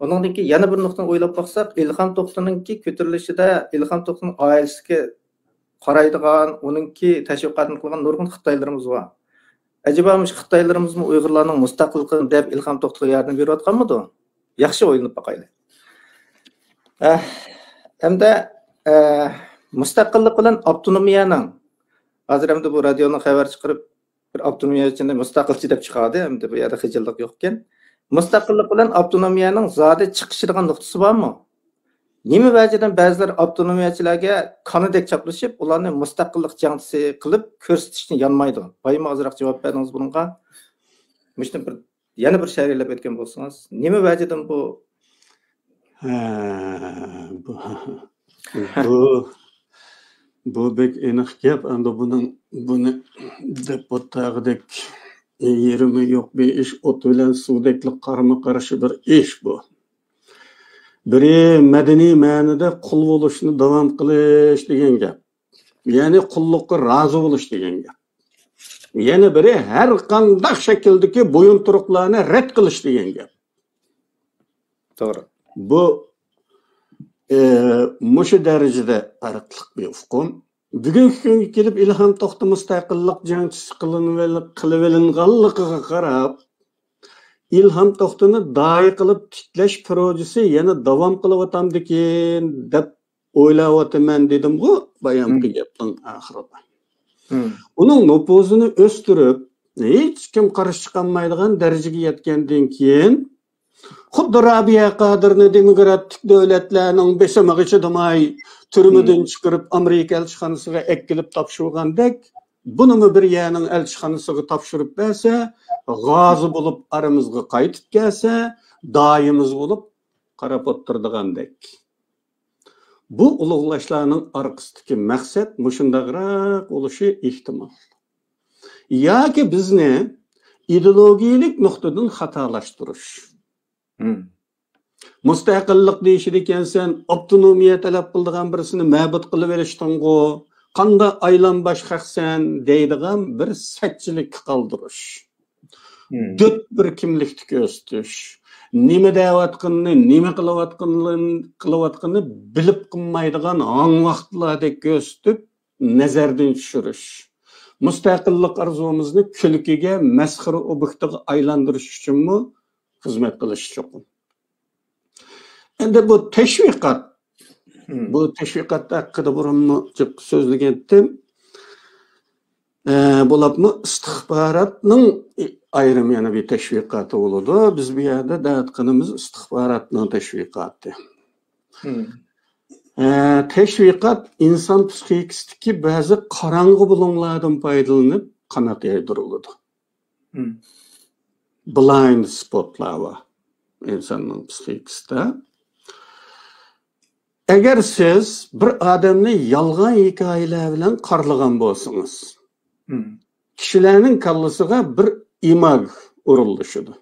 ئۇنىڭدىن كېيىن يەنە بىر نۇقتىنى ئويلاپ باقساق، ئىلھام توختىنىڭكى كۆتۈرۈلۈشىدە ئىلھام توختىنىڭ ئائىلىسىگە قارايدىغان، ئۇنىڭكى تەشۋىقاتىنى قىلغان نۇرغۇن خىتايلىرىمىز بار. ئەجەبا مۇشۇ خىتايلىرىمىزمۇ ئۇيغۇرلارنىڭ مۇستەقىللىقىنى دەپ ئىلھام توختىغا ياردەم بېرىۋاتقانمىدۇ؟ ياخشى ئويلىنىپ باقايلى. ئە، ھەمدە، ئە، مۇستەقىللىق بىلەن ئاپتونومىيەنىڭ، ھازىر ئەمدى بۇ رادىيونىڭ خەۋەر چىقىرىپ، بىر ئاپتونومىيەچىنى مۇستەقىلچى دەپ چىقاردى، ئەمدى بۇ يەردە خىجىللىق يوقكەن. مۇستەقىللىق بىلەن ئاپتونومىيەنىڭ زادى چىقىشىدىغان نۇقتىسى بارمۇ؟ نېمە ۋەجىدىن بەزىلەر ئاپتونومىيەچىلەرگە كانىدەك چاپلىشىپ، ئۇلارنى مۇستەقىللىق جەڭچىسى قىلىپ كۆرسىتىشنى يانمايدۇ؟ بايام ئازراق جاۋاب بەردىڭىز بۇنىڭغا. مۇشۇنى بىر، يەنە بىر شەرھلەپ ئۆتكەن بولسىڭىز، نېمە ۋەجىدىن بۇ؟ ھە، بۇ، بۇ، بۇ بەك ئېنىق گەپ. ئەمدى بۇنىڭ، بۇنى دەپ ئولتۇرغۇدەك يېرىمۇ يوق بىر ئىش، ئوت بىلەن سۇدەكلا قارىمۇ قارشى بىر ئىش بۇ. بىرى مەدەنىي مەنىدە قۇل بولۇشنى داۋام قىلىش دېگەن گەپ. يەنى قۇللۇققا رازى بولۇش دېگەن گەپ. يەنە بىرى ھەر قانداق شەكىلدىكى بويۇنتۇرۇقلارنى رەت قىلىش دېگەن گەپ. توغرا. بۇ، ئە، مۇشۇ دەرىجىدە پەرقلىق بىر ئۇقۇم. بۈگۈنكى كۈنگە كېلىپ ئىلھام توختى مۇستەقىللىق جەڭچىسى قىلىنىۋېلىپ، قىلىۋېلىنغانلىقىغا قاراپ، ئىلھام توختىنى داھىي قىلىپ تىكلەش پروژىسى يەنە داۋام قىلىۋاتامدىكىن دەپ ئويلاۋاتىمەن دېدىمغۇ بايامقى مم. گەپنىڭ ئاخىرىدا. مم. ئۇنىڭ نوپۇزىنى ئۆستۈرۈپ، ھېچكىم قارشى چىقالمايدىغان دەرىجىگە يەتكەندىن كېيىن، خۇددى رابىيە قادىرنى دېموكراتىك دۆلەتلەرنىڭ بېسىمىغا چىدىماي، تۈرمىدىن مم. چىقىرىپ، ئامېرىكا ئەلچىخانىسىغا ئەكېلىپ تاپشۇرغاندەك، بۇنىمۇ بىر يەرنىڭ ئەلچىخانىسىغا تاپشۇرۇپ بەرسە، غازى بولۇپ ئارىمىزغا قايتىپ كەلسە، دايىمىز بولۇپ قاراپ ئولتۇرىدىغاندەك. بۇ ئۇلۇغلاشلارنىڭ ئارقىسىدىكى مەقسەت مۇشۇنداقراق بولۇشى ئېھتىمال. ياكى بىزنى ئىدېئولوگىيەلىك نۇقتىدىن خاتالاشتۇرۇش. مم. مۇستەقىللىق دېيىشىدىكەنسەن، ئاپتونومىيە تەلەپ قىلىدىغان بىرسىنى مەبۇد قىلىۋېلىشتىڭغۇ، قانداق ئايلانباش خەقسەن دەيدىغان بىر سەتچىلىككە قالدۇرۇش. مم. دۆت بىر كىملىكتە كۆرسىتىش. نېمە دەۋاتقىنىنى، نېمە قىلىۋاتقىنىنى، قىلىۋاتقىنىنى بىلىپ قىلمايدىغان ھاڭۋاقتىلاردەك كۆرسىتىپ، نەزەردىن چۈشۈرۈش. مۇستەقىللىق ئارزۇمىزنى كۈلكىگە، مەسخىرە ئوبيېكتىغا ئايلاندۇرۇش ئۈچۈنمۇ خىزمەت قىلىشى چوقۇم. ئەمدى بۇ تەشۋىقات. مم. بۇ تەشۋىقات ھەققىدە بۇرۇنمۇ جىق سۆزلىگەنتىم. ئە، بولۇپمۇ ئىستىخباراتنىڭ ئايرىم يەنە بىر تەشۋىقاتى بولىدۇ. بىز بۇ يەردە دەۋاتقىنىمىز ئىستىخباراتنىڭ تەشۋىقاتى. مم. ئە، تەشۋىقات ئىنسان پسىخىكىسىدىكى بەزى قاراڭغۇ بۇلۇڭلاردىن پايدىلىنىپ قانات يايدۇرۇلىدۇ. مم. بلايند سپوتلار بار ئىنساننىڭ پسىخىكىسىدا. ئەگەر سىز بىر ئادەمنى يالغان ھېكايىلەر بىلەن قارىلىغان بولسىڭىز، مم. كىشىلەرنىڭ كاللىسىغا بىر ئىماگ ئورۇنلىشىدۇ.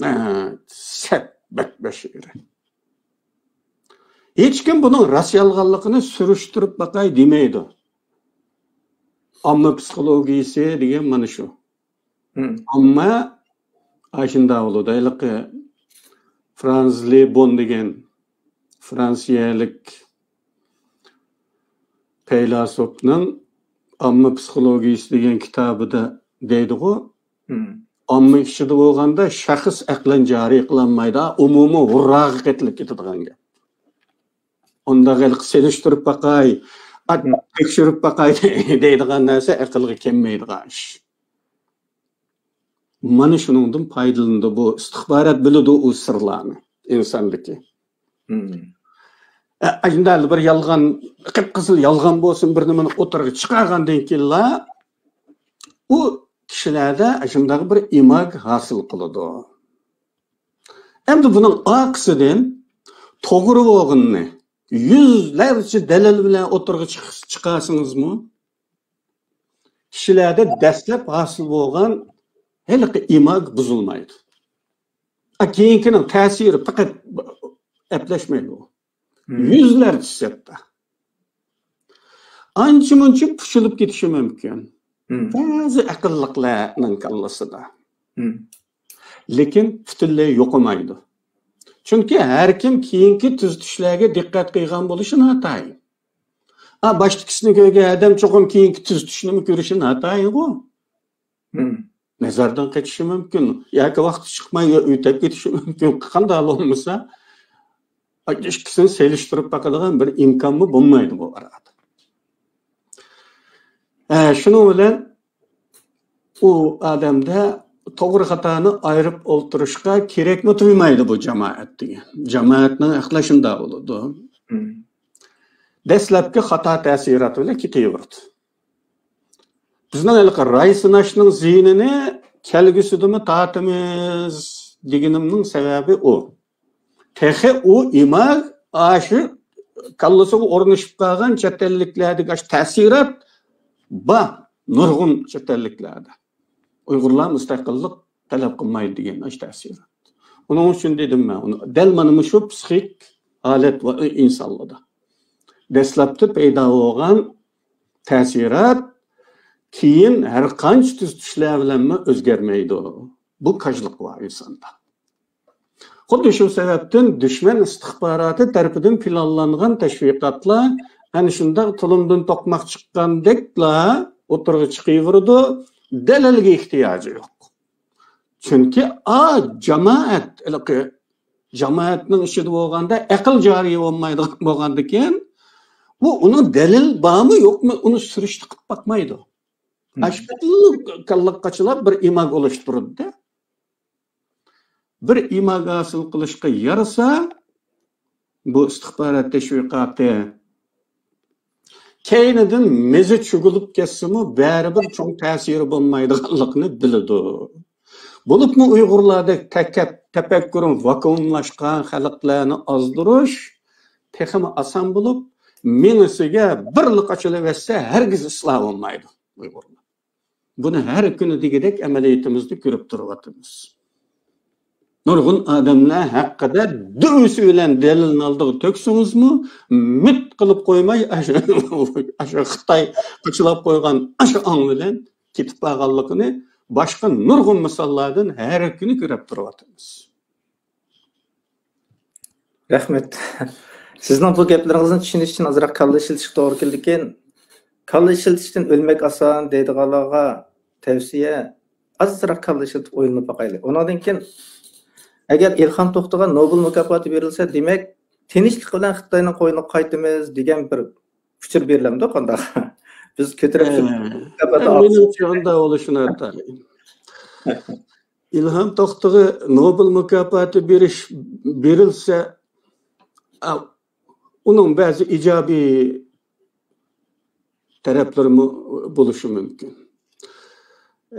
ھە، سەت بەتبەشىرە. ھېچكىم بۇنىڭ راست يالغانلىقىنى سۈرۈشتۈرۈپ باقاي دېمەيدۇ. ئامما پسىخولوگىيىسى دېگەن مانا شۇ. مم. ئامما ئاشۇنداق بولىدۇ. ھېلىقى فرانز لې بون دېگەن فرانسىيەلىك پەيلاسوپنىڭ ئامما پسىخولوگىيىسى دېگەن كىتابىدا دەيدىغۇ، مم. ئامما ئىچىدە بولغاندا شەخس ئەقلەن جارى قىلالمايدۇ، ئومۇمىي ھۇرراغا قېتىلىپ كېتىدىغان گەپ. ئۇنداق ھېلىقى سېلىشتۇرۇپ باقاي، ئات-، مم. تەكشۈرۈپ باقاي دەيدىغان نەرسە ئەقىلگە كەلمەيدىغان ئىش. مانا شۇنىڭدىن پايدىلىنىدۇ بۇ ئىستىخبارات، بىلىدۇ ئۇ سىرلارنى ئىنساندىكى. مم. ئە، ئەگەر بىر يالغان، قىپقىزىل يالغان بولسۇن، بىر نېمىنى ئوتتۇرىغا چىقارغاندىن كېيىنلا، ئۇ كىشىلەردە شۇنداق بىر ئىماگ ھاسىل قىلىدۇ. ئەمدى بۇنىڭ ئارقىسىدىن توغرا بولغىنىنى يۈزلەرچە دەلىل بىلەن ئوتتۇرىغا چىق-، چىقارسىڭىزمۇ، كىشىلەردە دەسلەپ ھاسىل بولغان ھېلىقى ئىماگ بۇزۇلمايدۇ. ئا، كېيىنكىنىڭ تەسىرى پەقەت ئەپلەشمەيدۇ. مم. يۈزلەرچە ھەتتا. ئانچە-مۇنچە پۇچىلىپ كېتىشى مۇمكىن. بەزى ئەقىللىقلارنىڭ كاللىسىدا. لېكىن پۈتۈنلەي يوقىمايدۇ. چۈنكى ھەر كىم كېيىنكى تۈزىتىشلەرگە دىققەت قىلغان بولۇشى ناتايىن. ئا، باشتىكىسىنى كۆرگەن ئادەم چوقۇم كېيىنكى تۈزىتىشنىمۇ كۆرۈشى ناتايىنغۇ. نەزەردىن قېچىشى مۇمكىن. ياكى ۋاقتى چىقماي يا ئۆتۈپ كېتىشى مۇمكىن. قانداق بولمىسا، ئىككىسىنى سېلىشتۇرۇپ باقىدىغان بىر ئىمكانمۇ بولمايدۇ بۇ ئارىدا. ھە، شۇنىڭ بىلەن ئۇ ئادەمدە توغرا خاتانى ئايرىپ ئولتۇرۇشقا كېرەكمۇ تۇيمايدۇ بۇ جامائەت دېگەن. جامائەتنىڭ ئەقلى شۇنداق بولىدۇ. دەسلەپكى خاتا تەسىرات بىلەن كېتىۋېرىدۇ. بىزنىڭ ھېلىقى راي سىناشنىڭ زىيىنىنى كەلگۈسىدىمۇ تارتىمىز دېگىنىمنىڭ سەۋەبى ئۇ. تېخى ئۇ ئىماگ ئاشۇ كاللىسىغا ئورنىشىپ قالغان چەت ئەللىكلەردىكى ئاشۇ تەسىرات بار، نۇرغۇن چەت ئەللىكلەردە. ئۇيغۇرلار مۇستەقىللىق تەلەپ قىلمايدۇ دېگەن ئاشۇ تەسىرات. ئۇنىڭ ئۈچۈن دېدىم مەن، ئۇنى دەل مانا مۇشۇ پسىخىك ھالەت ۋە ئىنسانلاردا. دەسلەپتە پەيدا بولغان تەسىرات كېيىن ھەر قانچە تۈزىتىشلەر بىلەنمۇ ئۆزگەرمەيدۇ. بۇ كاجلىق بار ئىنساندا. خۇددى شۇ سەۋەبتىن دۈشمەن ئىستىخباراتى تەرىپىدىن پىلانلانغان تەشۋىقاتلار ئەنە شۇنداق تۇلۇمدىن توقماق چىققاندەكلا ئوتتۇرىغا چىقىۋېرىدۇ، دەلىلگە ئېھتىياجى يوق. چۈنكى ئا جامائەت، ھېلىقى جامائەتنىڭ ئىچىدە بولغاندا ئەقىل جارى بولمايدىغان بولغاندىكىن، بۇ ئۇنىڭ دەلىل بارمۇ يوقمۇ، ئۇنى سۈرۈشتە قىلىپ باقمايدۇ. ئاشۇ كاللا قاچىلاپ بىر ئىماگ ئولۇشتۇرىدۇ-دە. بىر ئىماگ ھاسىل قىلىشقا يارىسا، بۇ ئىستىخبارات تەشۋىقاتى كەينىدىن مېزى چۈگۈلۈپ كەتسىمۇ، بەرىبىر چوڭ تەسىرى بولمايدىغانلىقىنى بىلىدۇ. بولۇپمۇ ئۇيغۇرلاردەك تەكەپ-، تەپەككۇرۇم ۋاكۇئۇملاشقان خەلقلەرنى ئازدۇرۇش تېخىمۇ ئاسان بولۇپ، مېڭىسىگە بىرلا قاچىلىۋەتسە، ھەرگىز ئىسلاھ بولمايدۇ ئۇيغۇرلار. بۇنى ھەر كۈنى دېگۈدەك ئەمەلىيىتىمىزدە كۆرۈپ تۇرۇۋاتىمىز. نۇرغۇن ئادەملەر ھەققىدە دۈۋىسى بىلەن دەلىلنى ئالدىغا تۆكسىڭىزمۇ، مىت قىلىپ قويماي، ئاشۇ، ئاشۇ خىتاي قاچىلاپ قويغان ئاشۇ ئاڭ بىلەن كېتىپ بارغانلىقىنى باشقا نۇرغۇن مىساللاردىن ھەر كۈنى كۆرۈپ تۇرۇۋاتىمىز. رەھمەت. سىزنىڭ بۇ گەپلىرىڭىزنى چۈشىنىش ئۈچۈن ئازراق كاللا ئىشلىتىشكە توغرا كېلىدىكەن. كاللا ئىشلىتىشتىن ئۆلمەك ئاسان دەيدىغانلارغا تەۋسىيە، ئازراق كاللا ئىشلىتىپ ئويلىنىپ باقايلى. ئۇنىڭدىن كېيىن، ئەگەر ئىلھام توختىغا نوبېل مۇكاپاتى بېرىلسە، دېمەك، تىنچلىق بىلەن خىتاينىڭ قوينىغا قايتىمىز دېگەن بىر ئۇچۇر بېرىلەمدۇ قانداق؟ بىز كۆتۈرۈپ شۇ مۇكاپاتنى ئالساق. مېنىڭچە ئۇنداق بولۇشى ناتايىن. ئىلھام توختىغا نوبېل مۇكاپاتى بېرىش، بېرىلسە، ئا، ئۇنىڭ بەزى ئىجابىي تەرەپلىرىمۇ بولۇشى مۇمكىن.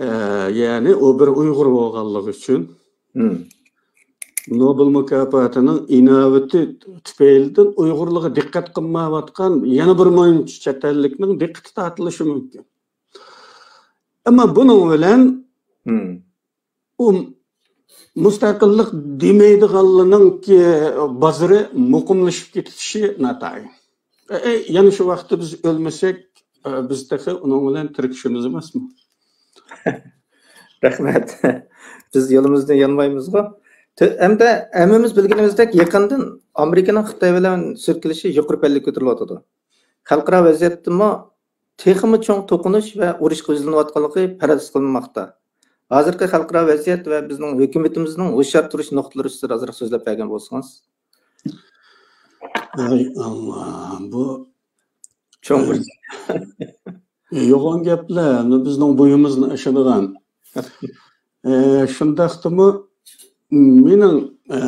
ئە، يەنى ئۇ بىر ئۇيغۇر بولغانلىقى ئۈچۈن نوبېل مۇكاپاتىنىڭ ئىناۋىتى تۈپەيلىدىن ئۇيغۇرلارغا دىققەت قىلمايۋاتقان يەنە بىر مۇنچە چەت ئەللىكنىڭ دىققىتى تارتىلىشى مۇمكىن. ئەمما بۇنىڭ بىلەن ئۇ مۇستەقىللىق دېمەيدىغانلارنىڭكى بازىرى مۇقىملىشىپ كېتىشى ناتايىن. ئە، ئە، يەنە شۇ ۋاقىتتا بىز ئۆلمىسەك، ئە، بىز تېخى ئۇنىڭ بىلەن تىركىشىمىز ئەمەسمۇ؟ رەھمەت. بىز يولىمىزدىن يانمايمىزغۇ. تۆ-، ھەمدە ھەممىمىز بىلگىنىمىزدەك، يېقىندىن ئامېرىكىنىڭ خىتاي بىلەن سۈركىلىشى يۇقىرى پەللىگە كۆتۈرۈلۈۋاتىدۇ. خەلقئارا ۋەزىيەتتىمۇ تېخىمۇ چوڭ توقۇنۇش ۋە ئۇرۇشقا يۈزلىنىۋاتقانلىقى پەرەز قىلىنماقتا. ھازىرقى خەلقئارا ۋەزىيەت ۋە بىزنىڭ ھۆكۈمىتىمىزنىڭ ھوشيار تۇرۇش نۇقتىلىرى ئۈستىدە ئازراق سۆزلەپ بەرگەن بولسىڭىز. ئەي ئاللا، بۇ چوڭ بىر يوغان گەپلەر، بىزنىڭ بويىمىزنى ئاشىدىغان. ئە، شۇنداقتىمۇ مېنىڭ، ئە،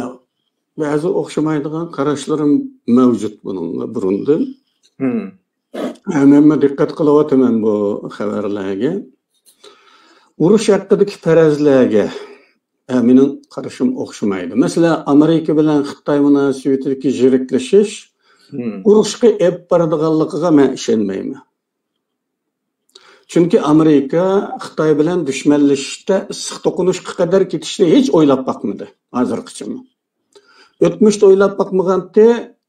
بەزى ئوخشىمايدىغان قاراشلىرىم مەۋجۇت بۇنىڭغا بۇرۇندىن. ھە، مەنمۇ دىققەت قىلىۋاتىمەن بۇ خەۋەرلەرگە. ئۇرۇش ھەققىدىكى پەرەزلەرگە، ئە، مېنىڭ قارىشىم ئوخشىمايدۇ. مەسىلەن، ئامېرىكا بىلەن خىتاي مۇناسىۋىتىدىكى يىرىكلىشىش ئۇرۇشقا ئېلىپ بارىدىغانلىقىغا مەن ئىشەنمەيمەن. چۈنكى ئامېرىكا خىتاي بىلەن دۈشمەنلىشىشتە ئىسسىق توقۇنۇشقا قەدەر كېتىشنى ھېچ ئويلاپ باقمىدى ھازىرغىچىمۇ. ئۆتمۈشتە ئويلاپ باقمىغانتى،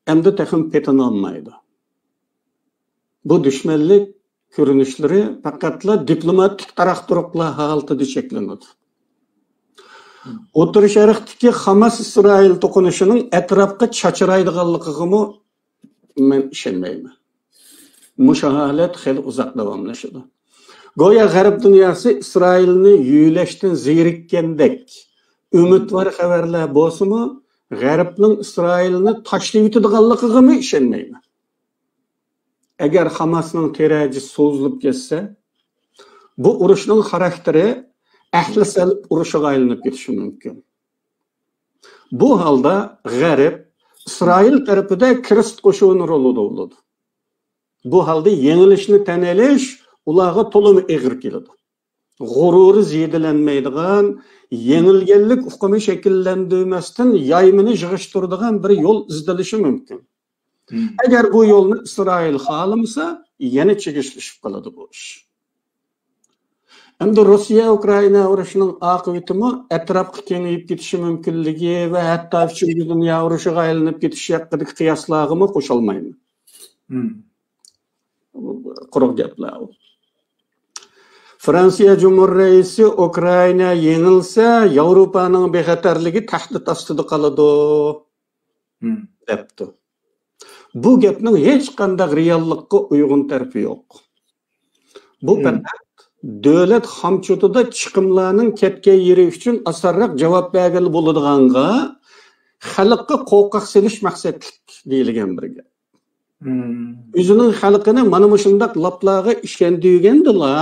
ئەمدى تېخىمۇ پېتىنالمايدۇ. بۇ دۈشمەنلىك كۆرۈنۈشلىرى پەقەتلا دىپلوماتىك تاراق-تۇرۇقلار ھالىتىدە چەكلىنىدۇ. ئوتتۇرا شەرقتىكى خاماس ئىسرائىل توقۇنۇشىنىڭ ئەتراپقا چاچرايدىغانلىقىغىمۇ مەن ئىشەنمەيمەن. مۇشۇ ھالەت خېلى ئۇزاق داۋاملىشىدۇ. گويا غەرب دۇنياسى ئىسرائىلنى يۆلەشتىن زېرىككەندەك ئۈمىدۋار خەۋەرلەر بولسىمۇ، غەربنىڭ ئىسرائىلنى تاشلىۋېتىدىغانلىقىغىمۇ ئىشەنمەيمەن. ئەگەر خاماسنىڭ تىرەجى سوزۇلۇپ كەتسە، بۇ ئۇرۇشنىڭ خاراكتېرى ئەھلى سەلىب ئۇرۇشىغا ئايلىنىپ كېتىشى مۇمكىن. بۇ ھالدا غەرب ئىسرائىل تەرىپىدە كرېست قوشۇنى رولىدا بولىدۇ. بۇ ھالدا يېڭىلىشنى تەن ئېلىش ئۇلارغا تولىمۇ ئېغىر كېلىدۇ. غۇرۇرى زېدىلەنمەيدىغان، يېڭىلگەنلىك ئۇقۇمى شەكىللەندۈرمەستىن يايمىنى يىغىشتۇرىدىغان بىر يول ئىزدىنىشى مۇمكىن. مم. ئەگەر بۇ يولنى ئىسرائىل خالىمىسا، يەنە چىگىشلىشىپ قالىدۇ بۇ ئىش. ئەمدى روسىيە-ئۇكرائىنا ئۇرۇشىنىڭ ئاقىۋىتىمۇ ئەتراپقا كېڭىيىپ كېتىشى مۇمكىنلىكى ۋە ھەتتا ئۈچىنچى دۇنيا ئۇرۇشىغا ئايلىنىپ كېتىشى ھەققىدىكى قىياسلارغىمۇ قوشۇلمايمەن. مم. قۇرۇق گەپلەر ئۇ. فرانسىيە جۇمھۇر رەئىسى ئۇكرائىنا يېڭىلسە، ياۋروپانىڭ بىخەتەرلىكى تەھدىت ئاستىدا قالىدۇ، مم. دەپتۇ. بۇ گەپنىڭ ھېچقانداق رېئاللىققا ئۇيغۇن تەرىپى يوق. بۇ مم. پەقەت دۆلەت خامچوتىدا چىقىملارنىڭ كەتكەن يېرى ئۈچۈن ئاسانراق جاۋاب بەرگىلى بولىدىغانغا، خەلققە قورقاق سېلىش مەقسەتلىك دېيىلگەن بىر گەپ. مم. ئۆزىنىڭ خەلقىنى مانا مۇشۇنداق لاپلارغا ئىشەندۈرگەندىلا،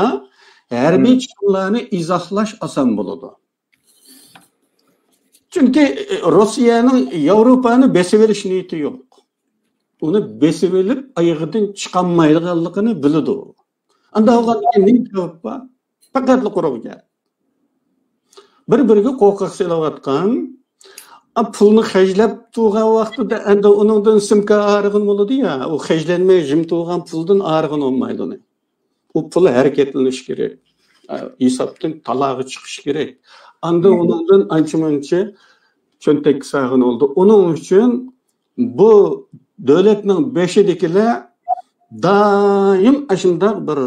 ھەربىي مم. چىقىملارنى ئىزاھلاش ئاسان بولىدۇ. چۈنكى، ئى، روسىيەنىڭ ياۋروپانى بېسىۋېلىش نىيىتى يوق. ئۇنى بېسىۋېلىپ، ئايىغىدىن چىقالمايدىغانلىقىنى بىلىدۇ. ئاندا بولغاندا نېمە جاۋاب بار؟ پەقەتلا قۇرۇق گەپ. بىر-بىرىگە قورقاق سېلىۋاتقان، ئا، پۇلنى خەجلەپ تۇرغان ۋاقتىدا ئەمدى ئۇنىڭدىن سىمكا ئايرىغىلى بولىدۇ يا، ئۇ خەجلەنمەي جىم تۇرغان پۇلدىن ئايرىغىلى بولمايدۇ ئۇنى. ئۇ پۇل ھەرىكەتلىنىشى كېرەك. ئا، ھېسابتىن تالاغا چىقىشى كېرەك. ئاندىن ئۇنىڭدىن ئانچە-مۇنچە چۆنتەككە سالغىلى بولىدۇ. ئۇنىڭ ئۈچۈن بۇ دۆلەتنىڭ بېشىدىكىلەر دائىم ئاشۇنداق بىر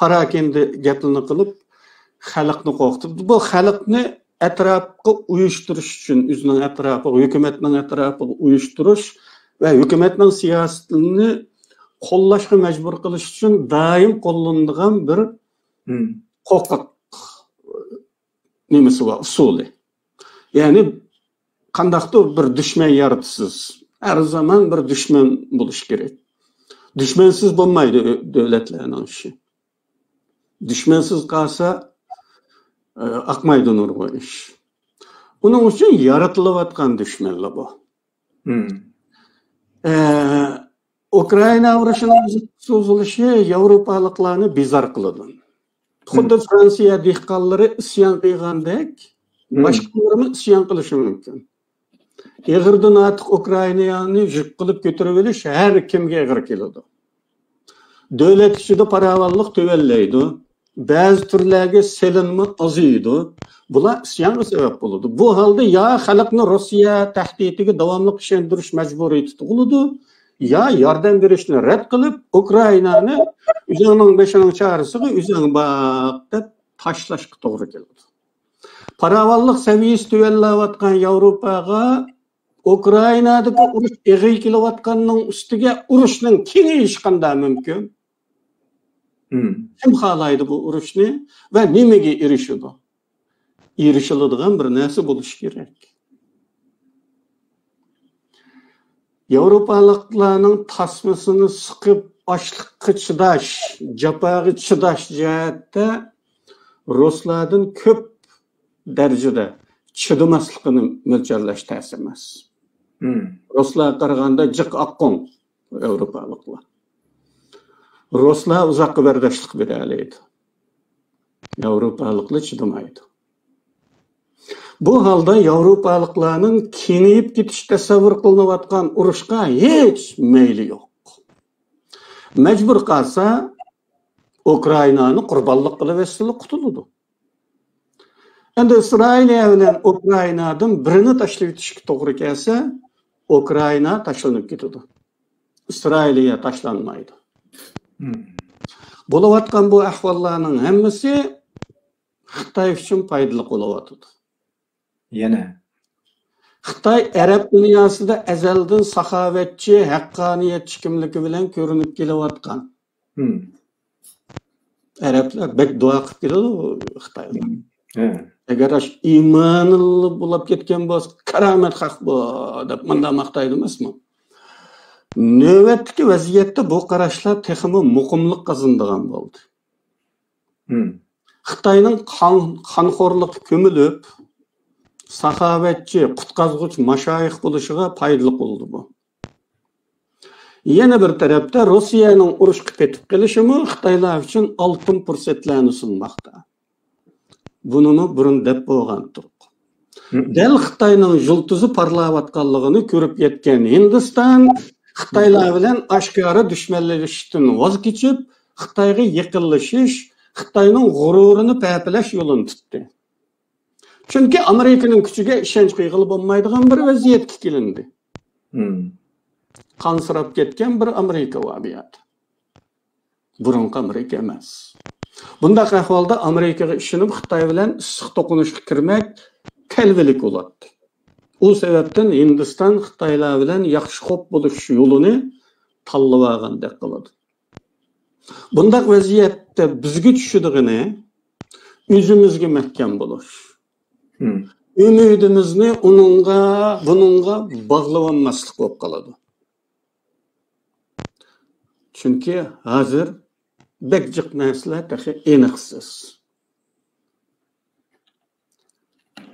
پاراكەندە گەپلىرىنى قىلىپ، خەلقنى قورقۇتۇپ، بۇ خەلقنى ئەتراپقا ئۇيۇشتۇرۇش ئۈچۈن، ئۆزىنىڭ ئەتراپىغا، ھۆكۈمەتنىڭ ئەتراپىغا ئۇيۇشتۇرۇش ۋە ھۆكۈمەتنىڭ سىياسىتىنى قوللاشقا مەجبۇر قىلىش ئۈچۈن دائىم قوللىنىدىغان بىر مم. قورقاق نېمىسى بار، ئۇسۇلى. يەنى قانداقتۇر بىر دۈشمەن يارىتىسىز. ھەر زامان بىر دۈشمەن بولۇشى كېرەك. دۈشمەنسىز بولمايدۇ ئۆ-، دۆلەتلەرنىڭ ئىشى. دۈشمەنسىز قالسا، ئە، ئاقمايدۇ نۇرغۇن ئىش. ئۇنىڭ ئۈچۈن يارىتىلىۋاتقان دۈشمەنلەر بۇ. مم. ئە، ئۇكرائىنا ئۇرۇشىنىڭ سوزۇلۇشى ياۋروپالىقلارنى بىزار قىلىدۇ. خۇددى مم. فرانسىيە دېھقانلىرى ئىسيان قىلغاندەك، مم. باشقىلىرىمۇ ئىسيان قىلىشى مۇمكىن. ئېغىردىن ئارتۇق ئۇكرائىنانى يۈك قىلىپ كۆتۈرۈۋېلىش ھەر كىمگە ئېغىر كېلىدۇ. دۆلەت ئىچىدە پاراۋانلىق تۆۋەنلەيدۇ. بەزى تۈرلەرگە سېلىنما ئازىيىدۇ. بۇلار ئىسيانغا سەۋەب بولىدۇ. بۇ ھالدا يا خەلقنى روسىيە تەھدىتىگە داۋاملىق ئىشەندۈرۈش مەجبۇرىيىتى تۇغۇلىدۇ، يا ياردەم بېرىشنى رەت قىلىپ، ئۇكرائىنانى ئۆزۈڭنىڭ بېشىنىڭ چارىسىغا ئۆزۈڭ باق دەپ تاشلاشقا توغرا كېلىدۇ. پاراۋانلىق سەۋىيەسى تۆۋەنلەۋاتقان ياۋروپاغا ئۇكرائىنادىكى ئۇرۇش ئېغىر كېلىۋاتقاننىڭ ئۈستىگە ئۇرۇشنىڭ كېڭىيىشى قانداق مۇمكىن؟ مم. كىم خالايدۇ بۇ ئۇرۇشنى ۋە نېمىگە ئېرىشىدۇ؟ ئېرىشىلىدىغان بىر نەرسە بولۇشى كېرەك. ياۋروپالىقلارنىڭ تاسمىسىنى سىقىپ، ئاچلىققا چىداش، جاپاغا چىداش جەھەتتە رۇسلاردىن كۆپ دەرىجىدە چىدىماسلىقىنى مۆلچەرلەش تەس ئەمەس. مم. رۇسلارغا قارىغاندا جىق ئاققۇڭ ياۋروپالىقلار. رۇسلار ئۇزاققا بەرداشلىق بېرەلەيدۇ. ياۋروپالىقلار چىدىمايدۇ. بۇ ھالدا ياۋروپالىقلارنىڭ كېڭىيىپ كېتىش تەسەۋۋۇر قىلىنىۋاتقان ئۇرۇشقا ھېچ مەيلى يوق. مەجبۇر قالسا، ئۇكرائىنانى قۇربانلىق قىلىۋەتسىلا قۇتۇلىدۇ. ئەمدى ئىسرائىلىيە بىلەن ئۇكرائىنادىن بىرىنى تاشلىۋېتىشكە توغرا كەلسە، ئۇكرائىنا تاشلىنىپ كېتىدۇ. ئىسرائىلىيە تاشلانمايدۇ. بولۇۋاتقان بۇ ئەھۋاللارنىڭ ھەممىسى خىتاي ئۈچۈن پايدىلىق بولۇۋاتىدۇ. يەنە خىتاي ئەرەب دۇنياسىدا ئەزەلدىن ساخاۋەتچى، ھەققانىيەتچى كىملىكى بىلەن كۆرۈنۈپ كېلىۋاتقان. ئەرەبلەر بەك دۇئا قىلىپ كېلىدۇ خىتايغا. ئەگەر ئاشۇ ئىمانلىق بولاپ كەتكەن بولسا، كارامەت خەق بۇ دەپ مۇنداق ماختايدۇ ئەمەسمۇ؟ نۆۋەتتىكى ۋەزىيەتتە بۇ قاراشلار تېخىمۇ مۇقىملىق قازىنىدىغان بولدى. خىتاينىڭ قان-، قانخورلۇققا كۆمۈلۈپ، ساخاۋەتچى، قۇتقازغۇچ ماشايىخ بولۇشىغا پايدىلىق بولدى بۇ. يەنە بىر تەرەپتە، روسىيەنىڭ ئۇرۇشقا پېتىپ قېلىشىمۇ خىتايلار ئۈچۈن ئالتۇن پۇرسەتلەرنى سۇنماقتا. بۇنىمۇ بۇرۇن دەپ بولغانتۇق. دەل خىتاينىڭ يۇلتۇزى پارلاۋاتقانلىقىنى كۆرۈپ يەتكەن ھىندىستان خىتايلار بىلەن ئاشكارا دۈشمەنلىشىشتىن ۋاز كېچىپ، خىتايغا يېقىنلىشىش، خىتاينىڭ غۇرۇرىنى پەپىلەش يولىنى تۇتتى. چۈنكى ئامېرىكىنىڭ كۈچىگە ئىشەنچ قىلغىلى بولمايدىغان بىر ۋەزىيەتكە كېلىندى. قانسىراپ كەتكەن بىر ئامېرىكا بار بۇ يەردە. بۇرۇنقى ئامېرىكا ئەمەس. بۇنداق ئەھۋالدا ئامېرىكىغا ئىشىنىپ خىتاي بىلەن ئىسسىق توقۇنۇشقا كىرمەك تەلۋىلىك بولاتتى. ئۇ سەۋەبتىن ھىندىستان خىتايلار بىلەن ياخشى خوپ بولۇش يولىنى تاللىۋالغاندەك قىلىدۇ. بۇنداق ۋەزىيەتتە بىزگە چۈشىدىغىنى ئۆزىمىزگە مەھكەم بولۇش. ئۈمىدىمىزنى ئۇنىڭغا، بۇنىڭغا باغلىۋالماسلىق بولۇپ قالىدۇ. چۈنكى ھازىر بەك جىق نەرسىلەر تېخى ئېنىقسىز.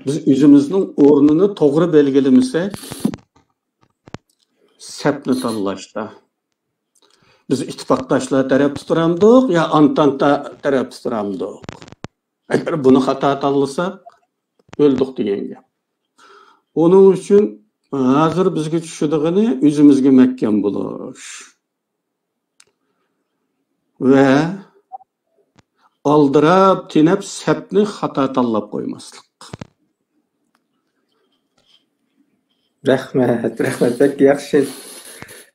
بىز ئۆزىمىزنىڭ ئورنىنى توغرا بەلگىلىمىسەك، سەپنى تاللاشتا، بىز ئىتتىپاقداشلار تەرەپتە تۇرامدۇق يا ئانتانتا تەرەپتە تۇرامدۇق؟ ئەگەر بۇنى خاتا تاللىساق، ئۆلدۇق دېگەن گەپ. ئۇنىڭ ئۈچۈن ھازىر بىزگە چۈشىدىغىنى ئۆزىمىزگە مەھكەم بولۇش ۋە ئالدىراپ تېنەپ سەپنى خاتا تاللاپ قويماسلىق. رەھمەت، رەھمەت. بەك ياخشى،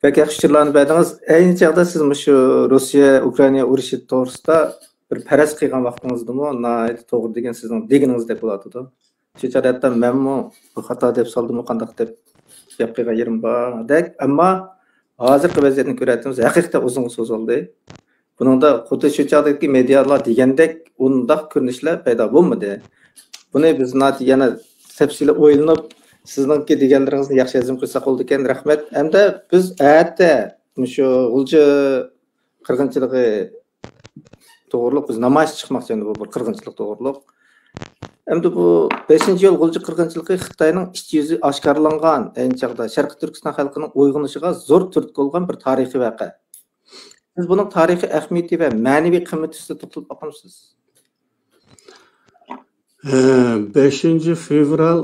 بەك ياخشى ئۇچۇرلارنى بەردىڭىز. ئەينى چاغدا سىز مۇشۇ روسىيە ئۇكرائىنا ئۇرۇشى توغرىسىدا بىر پەرەز قىلغان ۋاقتىڭىزدىمۇ ناھايىتى توغرا دېگەن سىزنىڭ دېگىنىڭىزدەك بولاتىدۇ. شۇ چاغدا ھەتتا مەنمۇ بۇ خاتا دەپ سالدىمۇ قانداق دەپ گەپ قىلغان يېرىم باردەك. ئەمما ھازىرقى ۋەزىيەتنى كۆرۈۋاتىمىز، ھەقىقەتەن ئۇزۇنغا سوزۇلدى. بۇنىڭدا خۇددى شۇ چاغدىكى مېدىيالار دېگەندەك ئۇنداق كۆرۈنۈشلەر پەيدا بولمىدى. بۇنى بىز ناھايىتى يەنە تەپسىلىي ئويلىنىپ، سىزنىڭكى دېگەنلىرىڭىزنى ياخشى ھەزىم قىلساق بولىدىكەن. رەھمەت. ئەمدى بىز ئەتە مۇشۇ غۇلجا قىرغىنچىلىقى توغرۇلۇق بىز نامايىشقا چىقماقچى، ئەمدى بۇ بىر قىرغىنچىلىق توغرۇلۇق. ئەمدى بۇ بەشىنچى ئىيۇل غۇلجا قىرغىنچىلىقى خىتاينىڭ ئىچ يۈزى ئاشكارىلانغان، ئەينى چاغدا شەرقىي تۈركىستان خەلقىنىڭ ئويغىنىشىغا زور تۈرتكە بولغان بىر تارىخىي ۋەقە. سىز بۇنىڭ تارىخىي ئەھمىيىتى ۋە مەنىۋى قىممىتى ئۈستىدە توختىلىپ باقامسىز؟ ھە، بەشىنچى فېۋرال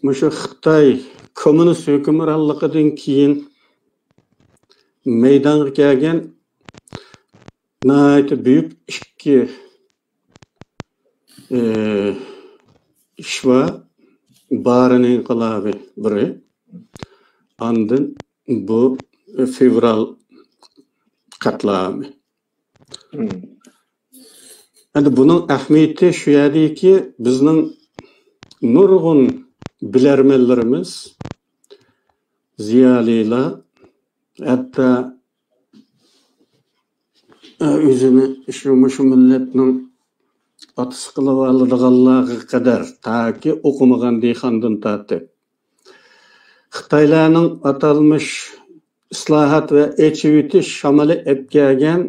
مۇشۇ خىتاي كوممۇنىست ھۆكۈمرانلىقىدىن كېيىن مەيدانغا كەلگەن ناھايىتى بۈيۈك ئىككى، ئى، ئىش بار. بارىن ئىنقىلابى بىرى، ئاندىن بۇ فېۋرال قەتلىئامى. ئەمدى بۇنىڭ ئەھمىيىتى شۇ يەردىكى، بىزنىڭ نۇرغۇن بىلەرمەنلىرىمىز، زىيالىيلار، ھەتتا، ئە، ئۆزىنى شۇ، مۇشۇ مىللەتنىڭ ئاتىسى قىلىۋالىدىغانلارغا قەدەر، تاكى ئوقۇمىغان دېھقاندىن تارتىپ، خىتايلارنىڭ ئاتالمىش ئىسلاھات ۋە ئېچىۋېتىش شامىلى ئەپكەلگەن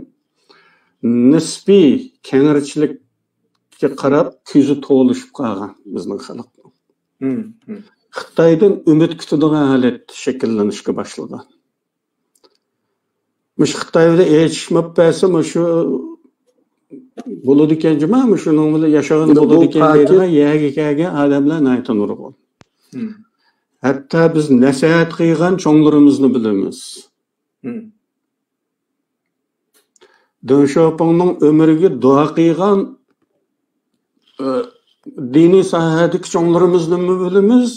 نىسپىي كەڭرىچىلىككە قاراپ كۆزى تولۇشۇپ قالغان بىزنىڭ خەلقنىڭ. خىتايدىن ئۈمىد كۈتىدىغان ھالەت شەكىللىنىشكە باشلىغان. مۇشۇ خىتاي بىلەن ئېچىشماپ بەرسە، مۇشۇ بولىدىكەن جۇما، مۇشۇنىڭ بىلەن ياشىغىلى بولىدىكەن دەيدىغان يەرگە كەلگەن ئادەملەر ناھايىتى نۇرغۇن. ھەتتا بىز نەسىھەت قىلغان چوڭلىرىمىزنى بىلىمىز. دېڭ شياۋپىڭنىڭ ئۆمرىگە دۇئا قىلغان، ئە، دىنىي ساھەدىكى چوڭلىرىمىزنىمۇ بىلىمىز.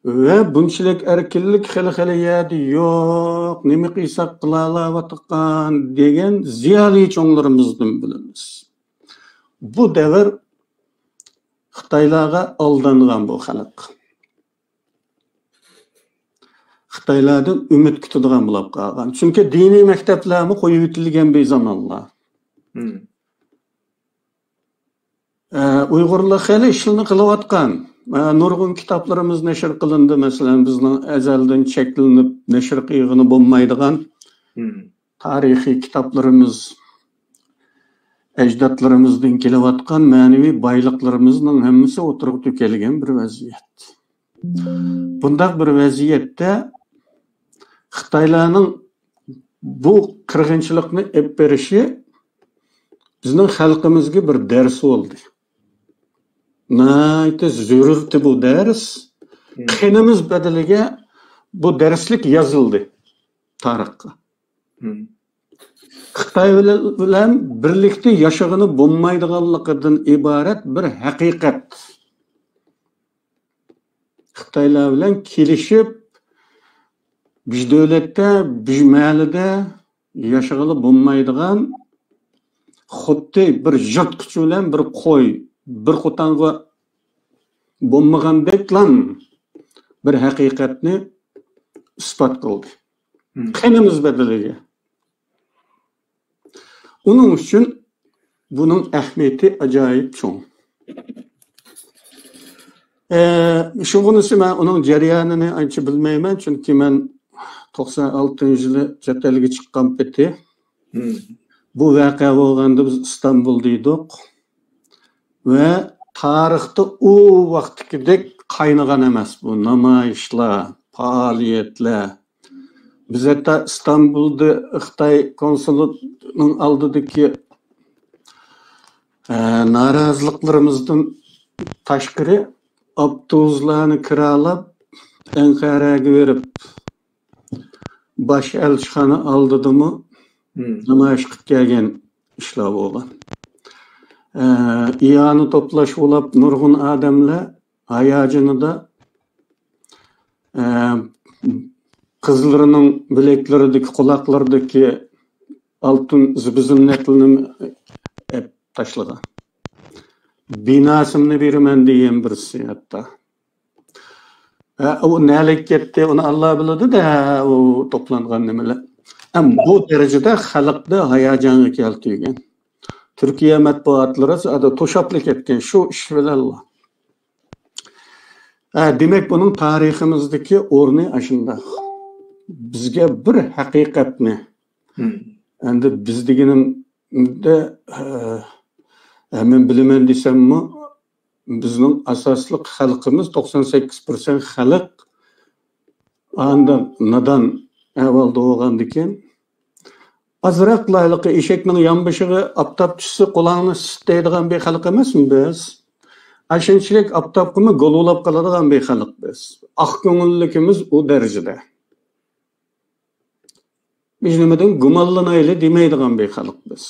ۋە بۇنچىلىك ئەركىنلىك خېلى-خېلى يەردە يوق، نېمە قىلساق قىلالاۋاتقان دېگەن زىيالىي چوڭلىرىمىزدىن بىلىمىز. بۇ دەۋر خىتايلارغا ئالدانغان بۇ خەلق. خىتايلاردىن ئۈمىد كۈتىدىغان بولۇپ قالغان. چۈنكى دىنىي مەكتەپلەرمۇ قويۇۋېتىلگەن بىر زامانلار. ئە، ئۇيغۇرلار خېلى ئىشلارنى قىلىۋاتقان. ئە، نۇرغۇن كىتابلىرىمىز نەشر قىلىندى. مەسىلەن، بىزنىڭ ئەزەلدىن چەكلىنىپ نەشر قىلغىلى بولمايدىغان تارىخىي كىتابلىرىمىز، ئەجدادلىرىمىزدىن كېلىۋاتقان مەنىۋى بايلىقلىرىمىزنىڭ ھەممىسى ئوتتۇرىغا تۆكۈلگەن بىر ۋەزىيەت. بۇنداق بىر ۋەزىيەتتە خىتايلارنىڭ بۇ قىرغىنچىلىقنى ئېلىپ بېرىشى بىزنىڭ خەلقىمىزگە بىر دەرس بولدى. ناھايىتى زۆرۈرتى بۇ دەرس. قېنىمىز بەدىلىگە بۇ دەرسلىك يازىلدى تارىخقا. خىتاي بىلەن بىرلىكتە ياشىغىلى بولمايدىغانلىقىدىن ئىبارەت بىر ھەقىقەت. خىتايلار بىلەن كېلىشىپ، بىر دۆلەتتە، بىر مەھەللىدە ياشىغىلى بولمايدىغان، خۇددى بىر يىرتقۇچ بىلەن بىر قوي، بىر قوتانغا بولمىغاندەكلا بىر ھەقىقەتنى ئىسپات قىلدى. قېنىمىز بەدىلىگە. ئۇنىڭ ئۈچۈن بۇنىڭ ئەھمىيىتى ئاجايىپ چوڭ. ئە، شۇغىنىسى مەن ئۇنىڭ جەريانىنى ئانچە بىلمەيمەن، چۈنكى مەن توقسان ئالتىنچى يىلى چەت ئەلگە چىققان پېتى. بۇ ۋەقە بولغاندا بىز ئىستانبۇلدا ئىدۇق. ۋە تارىختا ئۇ ۋاقىتتىكىدەك قاينىغان ئەمەس بۇ نامايىشلار، پائالىيەتلەر. بىز ھەتتا ئىستانبۇلدا خىتاي كونسۇلىتىنىڭ ئالدىدىكى، ئە، نارازىلىقلىرىمىزدىن تاشقىرى ئاپتوبۇسلارنى كىرالاپ ئەنقەرەگە بېرىپ، باش ئەلچىخانا ئالدىدىمۇ نامايىش قىلىپ كەلگەن ئىشلار بولغان. ئە، ئىئانە توپلاش بولاپ نۇرغۇن ئادەملەر ھاياجىنىدا، ئە، قىزلىرىنىڭ بىلەكلىرىدىكى، قۇلاقلىرىدىكى ئالتۇن زىبۇ زىننەتلىرىنى ئەپ تاشلىغان. بىناسىمنى بېرىمەن دېگەن بىرسى ھەتتا. ھە، ئۇ نەلىك كەتتى، ئۇنى ئاللا بىلىدۇ-دە، ئۇ توپلانغان نېمىلەر. ئەم، بۇ دەرىجىدە خەلقنى ھاياجانغا كەلتۈرگەن. تۈركىيە مەتبۇئاتلىرى ئادا توشاپلا كەتكەن شۇ ئىش بىلەنلا. ھە، دېمەك، بۇنىڭ تارىخىمىزدىكى ئورنى ئاشۇنداق. بىزگە بىر ھەقىقەتنى، ئەمدى بىز دېگىنىمدە، ھە، ھە، مەن بىلىمەن دېسەممۇ، بىزنىڭ ئاساسلىق خەلقىمىز توقسان سەككىز پىرسەنت خەلق ئانداق نادان ئەھۋالدا بولغاندىكىن، ئازراقلا ھېلىقى ئېشەكنىڭ يانبېشىغا ئاپتاپ چۈشسە قۇلاقنى ئىسسىتىدىغان بىر خەلق ئەمەسمۇ بىز؟ ئاشۇنچىلىك ئاپتاپقىمۇ گۇلۇلاپ قالىدىغان بىر خەلق بىز. ئاق كۆڭۈللۈكىمىز ئۇ دەرىجىدە. ھېچ نېمىدىن گۇمانلىنايلى دېمەيدىغان بىر خەلق بىز.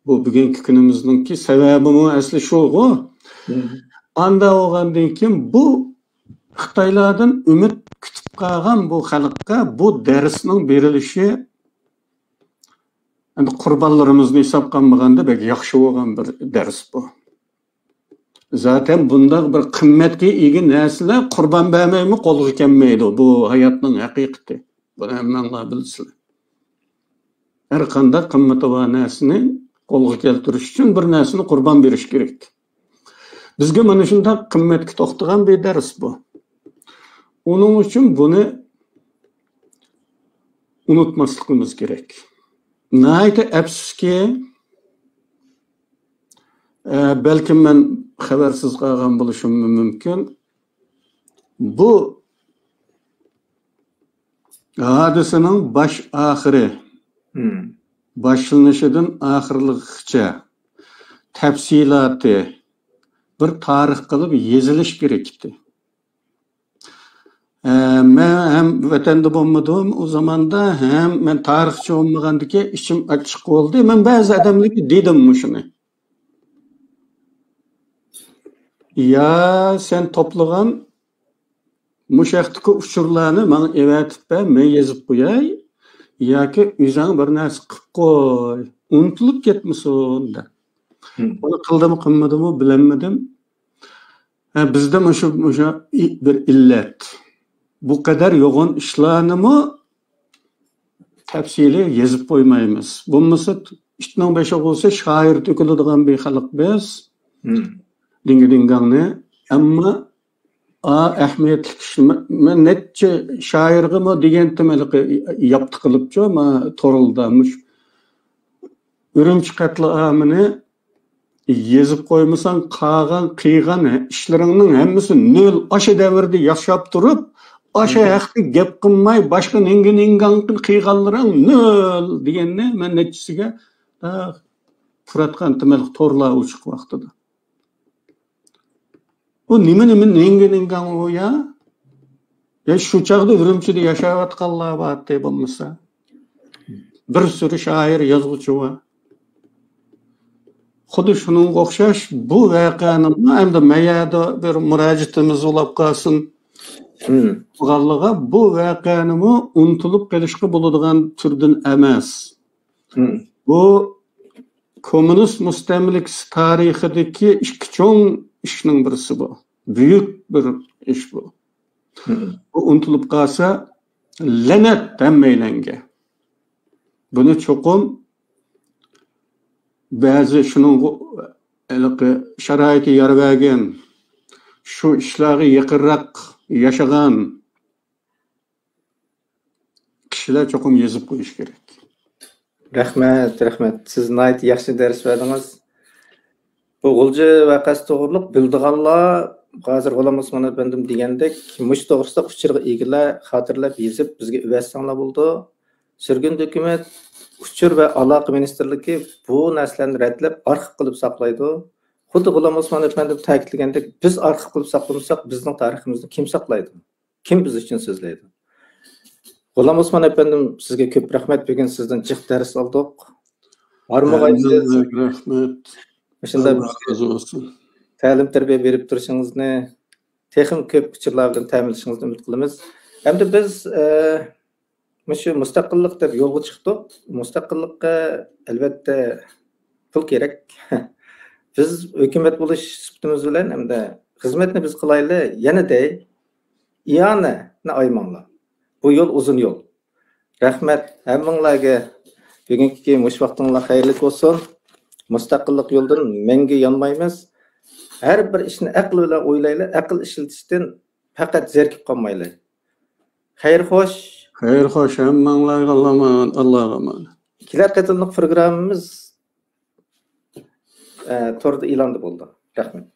بۇ بۈگۈنكى كۈنىمىزنىڭكى سەۋەبىمۇ ئەسلى شۇغۇ. ئاندا بولغاندىن كېيىن بۇ خىتايلاردىن ئۈمىد كۈتۈپ قالغان بۇ خەلققە بۇ دەرسنىڭ بېرىلىشى، ئەمدى قۇربانلىرىمىزنى ھېسابقا ئالمىغاندا بەك ياخشى بولغان بىر دەرس بۇ. زاتەن بۇنداق بىر قىممەتكە ئىگە نەرسىلەر قۇربان بەرمەيمۇ قولغا كەلمەيدۇ. بۇ ھاياتنىڭ ھەقىقىتى. بۇنى ھەممەڭلار بىلىسىلەر. ھەر قانداق قىممىتى بار نەرسىنى قولغا كەلتۈرۈش ئۈچۈن بىر نەرسىنى قۇربان بېرىش كېرەك. بىزگە مانا شۇنداق قىممەتكە توختىغان بىر دەرس بۇ. ئۇنىڭ ئۈچۈن بۇنى ئۇنتۇماسلىقىمىز كېرەك. ناھايىتى ئەپسۇسكى، ئە، بەلكىم مەن خەۋەرسىز قالغان بولۇشۇم مۇمكىن. بۇ ھادىسىنىڭ باش ئاخىرى، باشلىنىشىدىن ئاخىرلىقىغىچە تەپسىلاتى بىر تارىخ قىلىپ يېزىلىش كېرەك ئىدى. ئە، مەن ھەم ۋەتەندە بولمىدىم ئۇ زاماندا، ھەم مەن تارىخچى بولمىغاندىكىن ئىچىم ئاچچىق بولدى. مەن بەزى ئادەملەرگە دېدىم مۇشۇنى. يا سەن توپلىغان مۇشۇ ھەقتىكى ئۇچۇرلارنى ماڭا ئەۋەتىپ بەر، مەن يېزىپ قوياي، ياكى ئۆزۈڭ بىر نەرسە قىلىپ قوي، ئۇنتۇلۇپ كەتمىسۇن دەپ. بۇنى قىلدىمۇ قىلمىدىمۇ بىلەلمىدىم. ھە، بىزدە مۇشۇ، مۇشۇ بىر ئىللەت. بۇ قەدەر يوغان ئىشلارنىمۇ تەپسىلىي يېزىپ قويمايمىز. بولمىسا، ئىتنىڭ بېشىغا بولسا شائىر تۆكۈلىدىغان بىر خەلق بىز. دىڭگە دىڭگاڭنى. ئەمما ئا، ئەھمىيەتلىك ئىش. مەن، مەن نەچچە شائىرغىمۇ دېگەنتىم ھېلىقى ياپتى قىلىپچۇ، ما تورلىدا مۇش ئۈرۈمچى قەتلىئامىنى يېزىپ قويمىساڭ، قالغان قىلغان ئىشلىرىڭنىڭ ھەممىسى نۆل. ئاشۇ دەۋردە ياشاپ تۇرۇپ، ئاشۇ ھەقتە گەپ قىلماي، باشقا نىڭگە نىڭگاڭ قىلغانلىرىڭ نۆل دېگەننى مەن نەچچىسىگە، ئا، پۇراتقان تىمەل تورلار ئوچۇق ۋاقتىدا. ئۇ نېمە، نېمە، نېڭگە، نېڭگاڭ ئۇ يا؟ يا شۇ چاغدا ئۈرۈمچىدە ياشاۋاتقانلار بارتى بولمىسا. بىر سۈرى شائىر، يازغۇچى بار. خۇددى شۇنىڭغا ئوخشاش بۇ ۋەقەنىمۇ ئەمدى مەيەدە بىر مۇراجىئىتىمىز بولۇپ قالسۇن. بولغانلىقى بۇ ۋەقەنىمۇ ئۇنتۇلۇپ قېلىشقا بولىدىغان تۈردىن ئەمەس. بۇ كوممۇنىست مۇستەملىكىسى تارىخىدىكى ئىككى چوڭ ئىشنىڭ بىرسى بۇ. بۈيۈك بىر ئىش بۇ. بۇ ئۇنتۇلۇپ قالسا، لەنەت ھەممەيلەنگە. بۇنى چوقۇم بەزى شۇنىڭغا ھېلىقى شارائىتى يار بەرگەن، شۇ ئىشلارغا يېقىنراق ياشىغان كىشىلەر چوقۇم يېزىپ قويۇشى كېرەك. رەھمەت، رەھمەت. سىز ناھايىتى ياخشى دەرس بەردىڭىز. بۇ غۇلجا ۋەقەسى توغرۇلۇق بىلىدىغانلار، ھازىر غۇلام ئوسمان ئەپەندىم دېگەندەك، مۇشۇ توغرىسىدا ئۇچۇرغا ئىگىلەر، خاتىرىلەپ يېزىپ بىزگە ئەۋەتسەڭلار بولىدۇ. سۈرگۈندە ھۆكۈمەت، ئۇچۇر ۋە ئالاقە مىنىستىرلىكى بۇ نەرسىلەرنى رەتلەپ ئارخىپ قىلىپ ساقلايدۇ. خۇددى غۇلام ئوسمان ئەپەندىم تەكىتلىگەندەك، بىز ئارخىپ قىلىپ ساقلىمىساق، بىزنىڭ تارىخىمىزنى كىم ساقلايدۇ؟ كىم بىز ئۈچۈن سۆزلەيدۇ؟ غۇلام ئوسمان ئەپەندىم، سىزگە كۆپ رەھمەت، بۈگۈن سىزدىن جىق دەرس ئالدۇق. ھارمىغايسىز. رەھمەت. مۇشۇنداق تەلىم تەربىيە بېرىپ تۇرۇشىڭىزنى، تېخىمۇ كۆپ ئۇچۇرلار بىلەن تەمىنلىشىڭىزنى ئۈمىد قىلىمىز. ئەمدى بىز، ئە، مۇشۇ مۇستەقىللىق دەپ يولغا چىقتۇق. مۇستەقىللىققا، ئەلۋەتتە، پۇل كېرەك. بىز ھۆكۈمەت بولۇش سۈپىتىمىز بىلەن ئەمدى خىزمەتنى بىز قىلايلى، يەنە دەي، ئىئانىنى ئايىماڭلار. بۇ يول ئۇزۇن يول. رەھمەت ھەممىڭلارگە. بۈگۈنكى مۇشۇ ۋاقتىڭلار خەيرلىك بولسۇن. مۇستەقىللىق يولىدىن مەڭگۈ يانمايمىز. ھەر بىر ئىشنى ئەقىل بىلەن ئويلايلى، ئەقىل ئىشلىتىشتىن پەقەت زېرىكىپ قالمايلى. خەير خوش. خەير خوش، ھەممىڭلارغا ئاللاھقا ئامانەت. كېلەر قېتىملىق پروگراممىمىز، ئە، توردا ئېلاندا بولىدۇ. رەھمەت.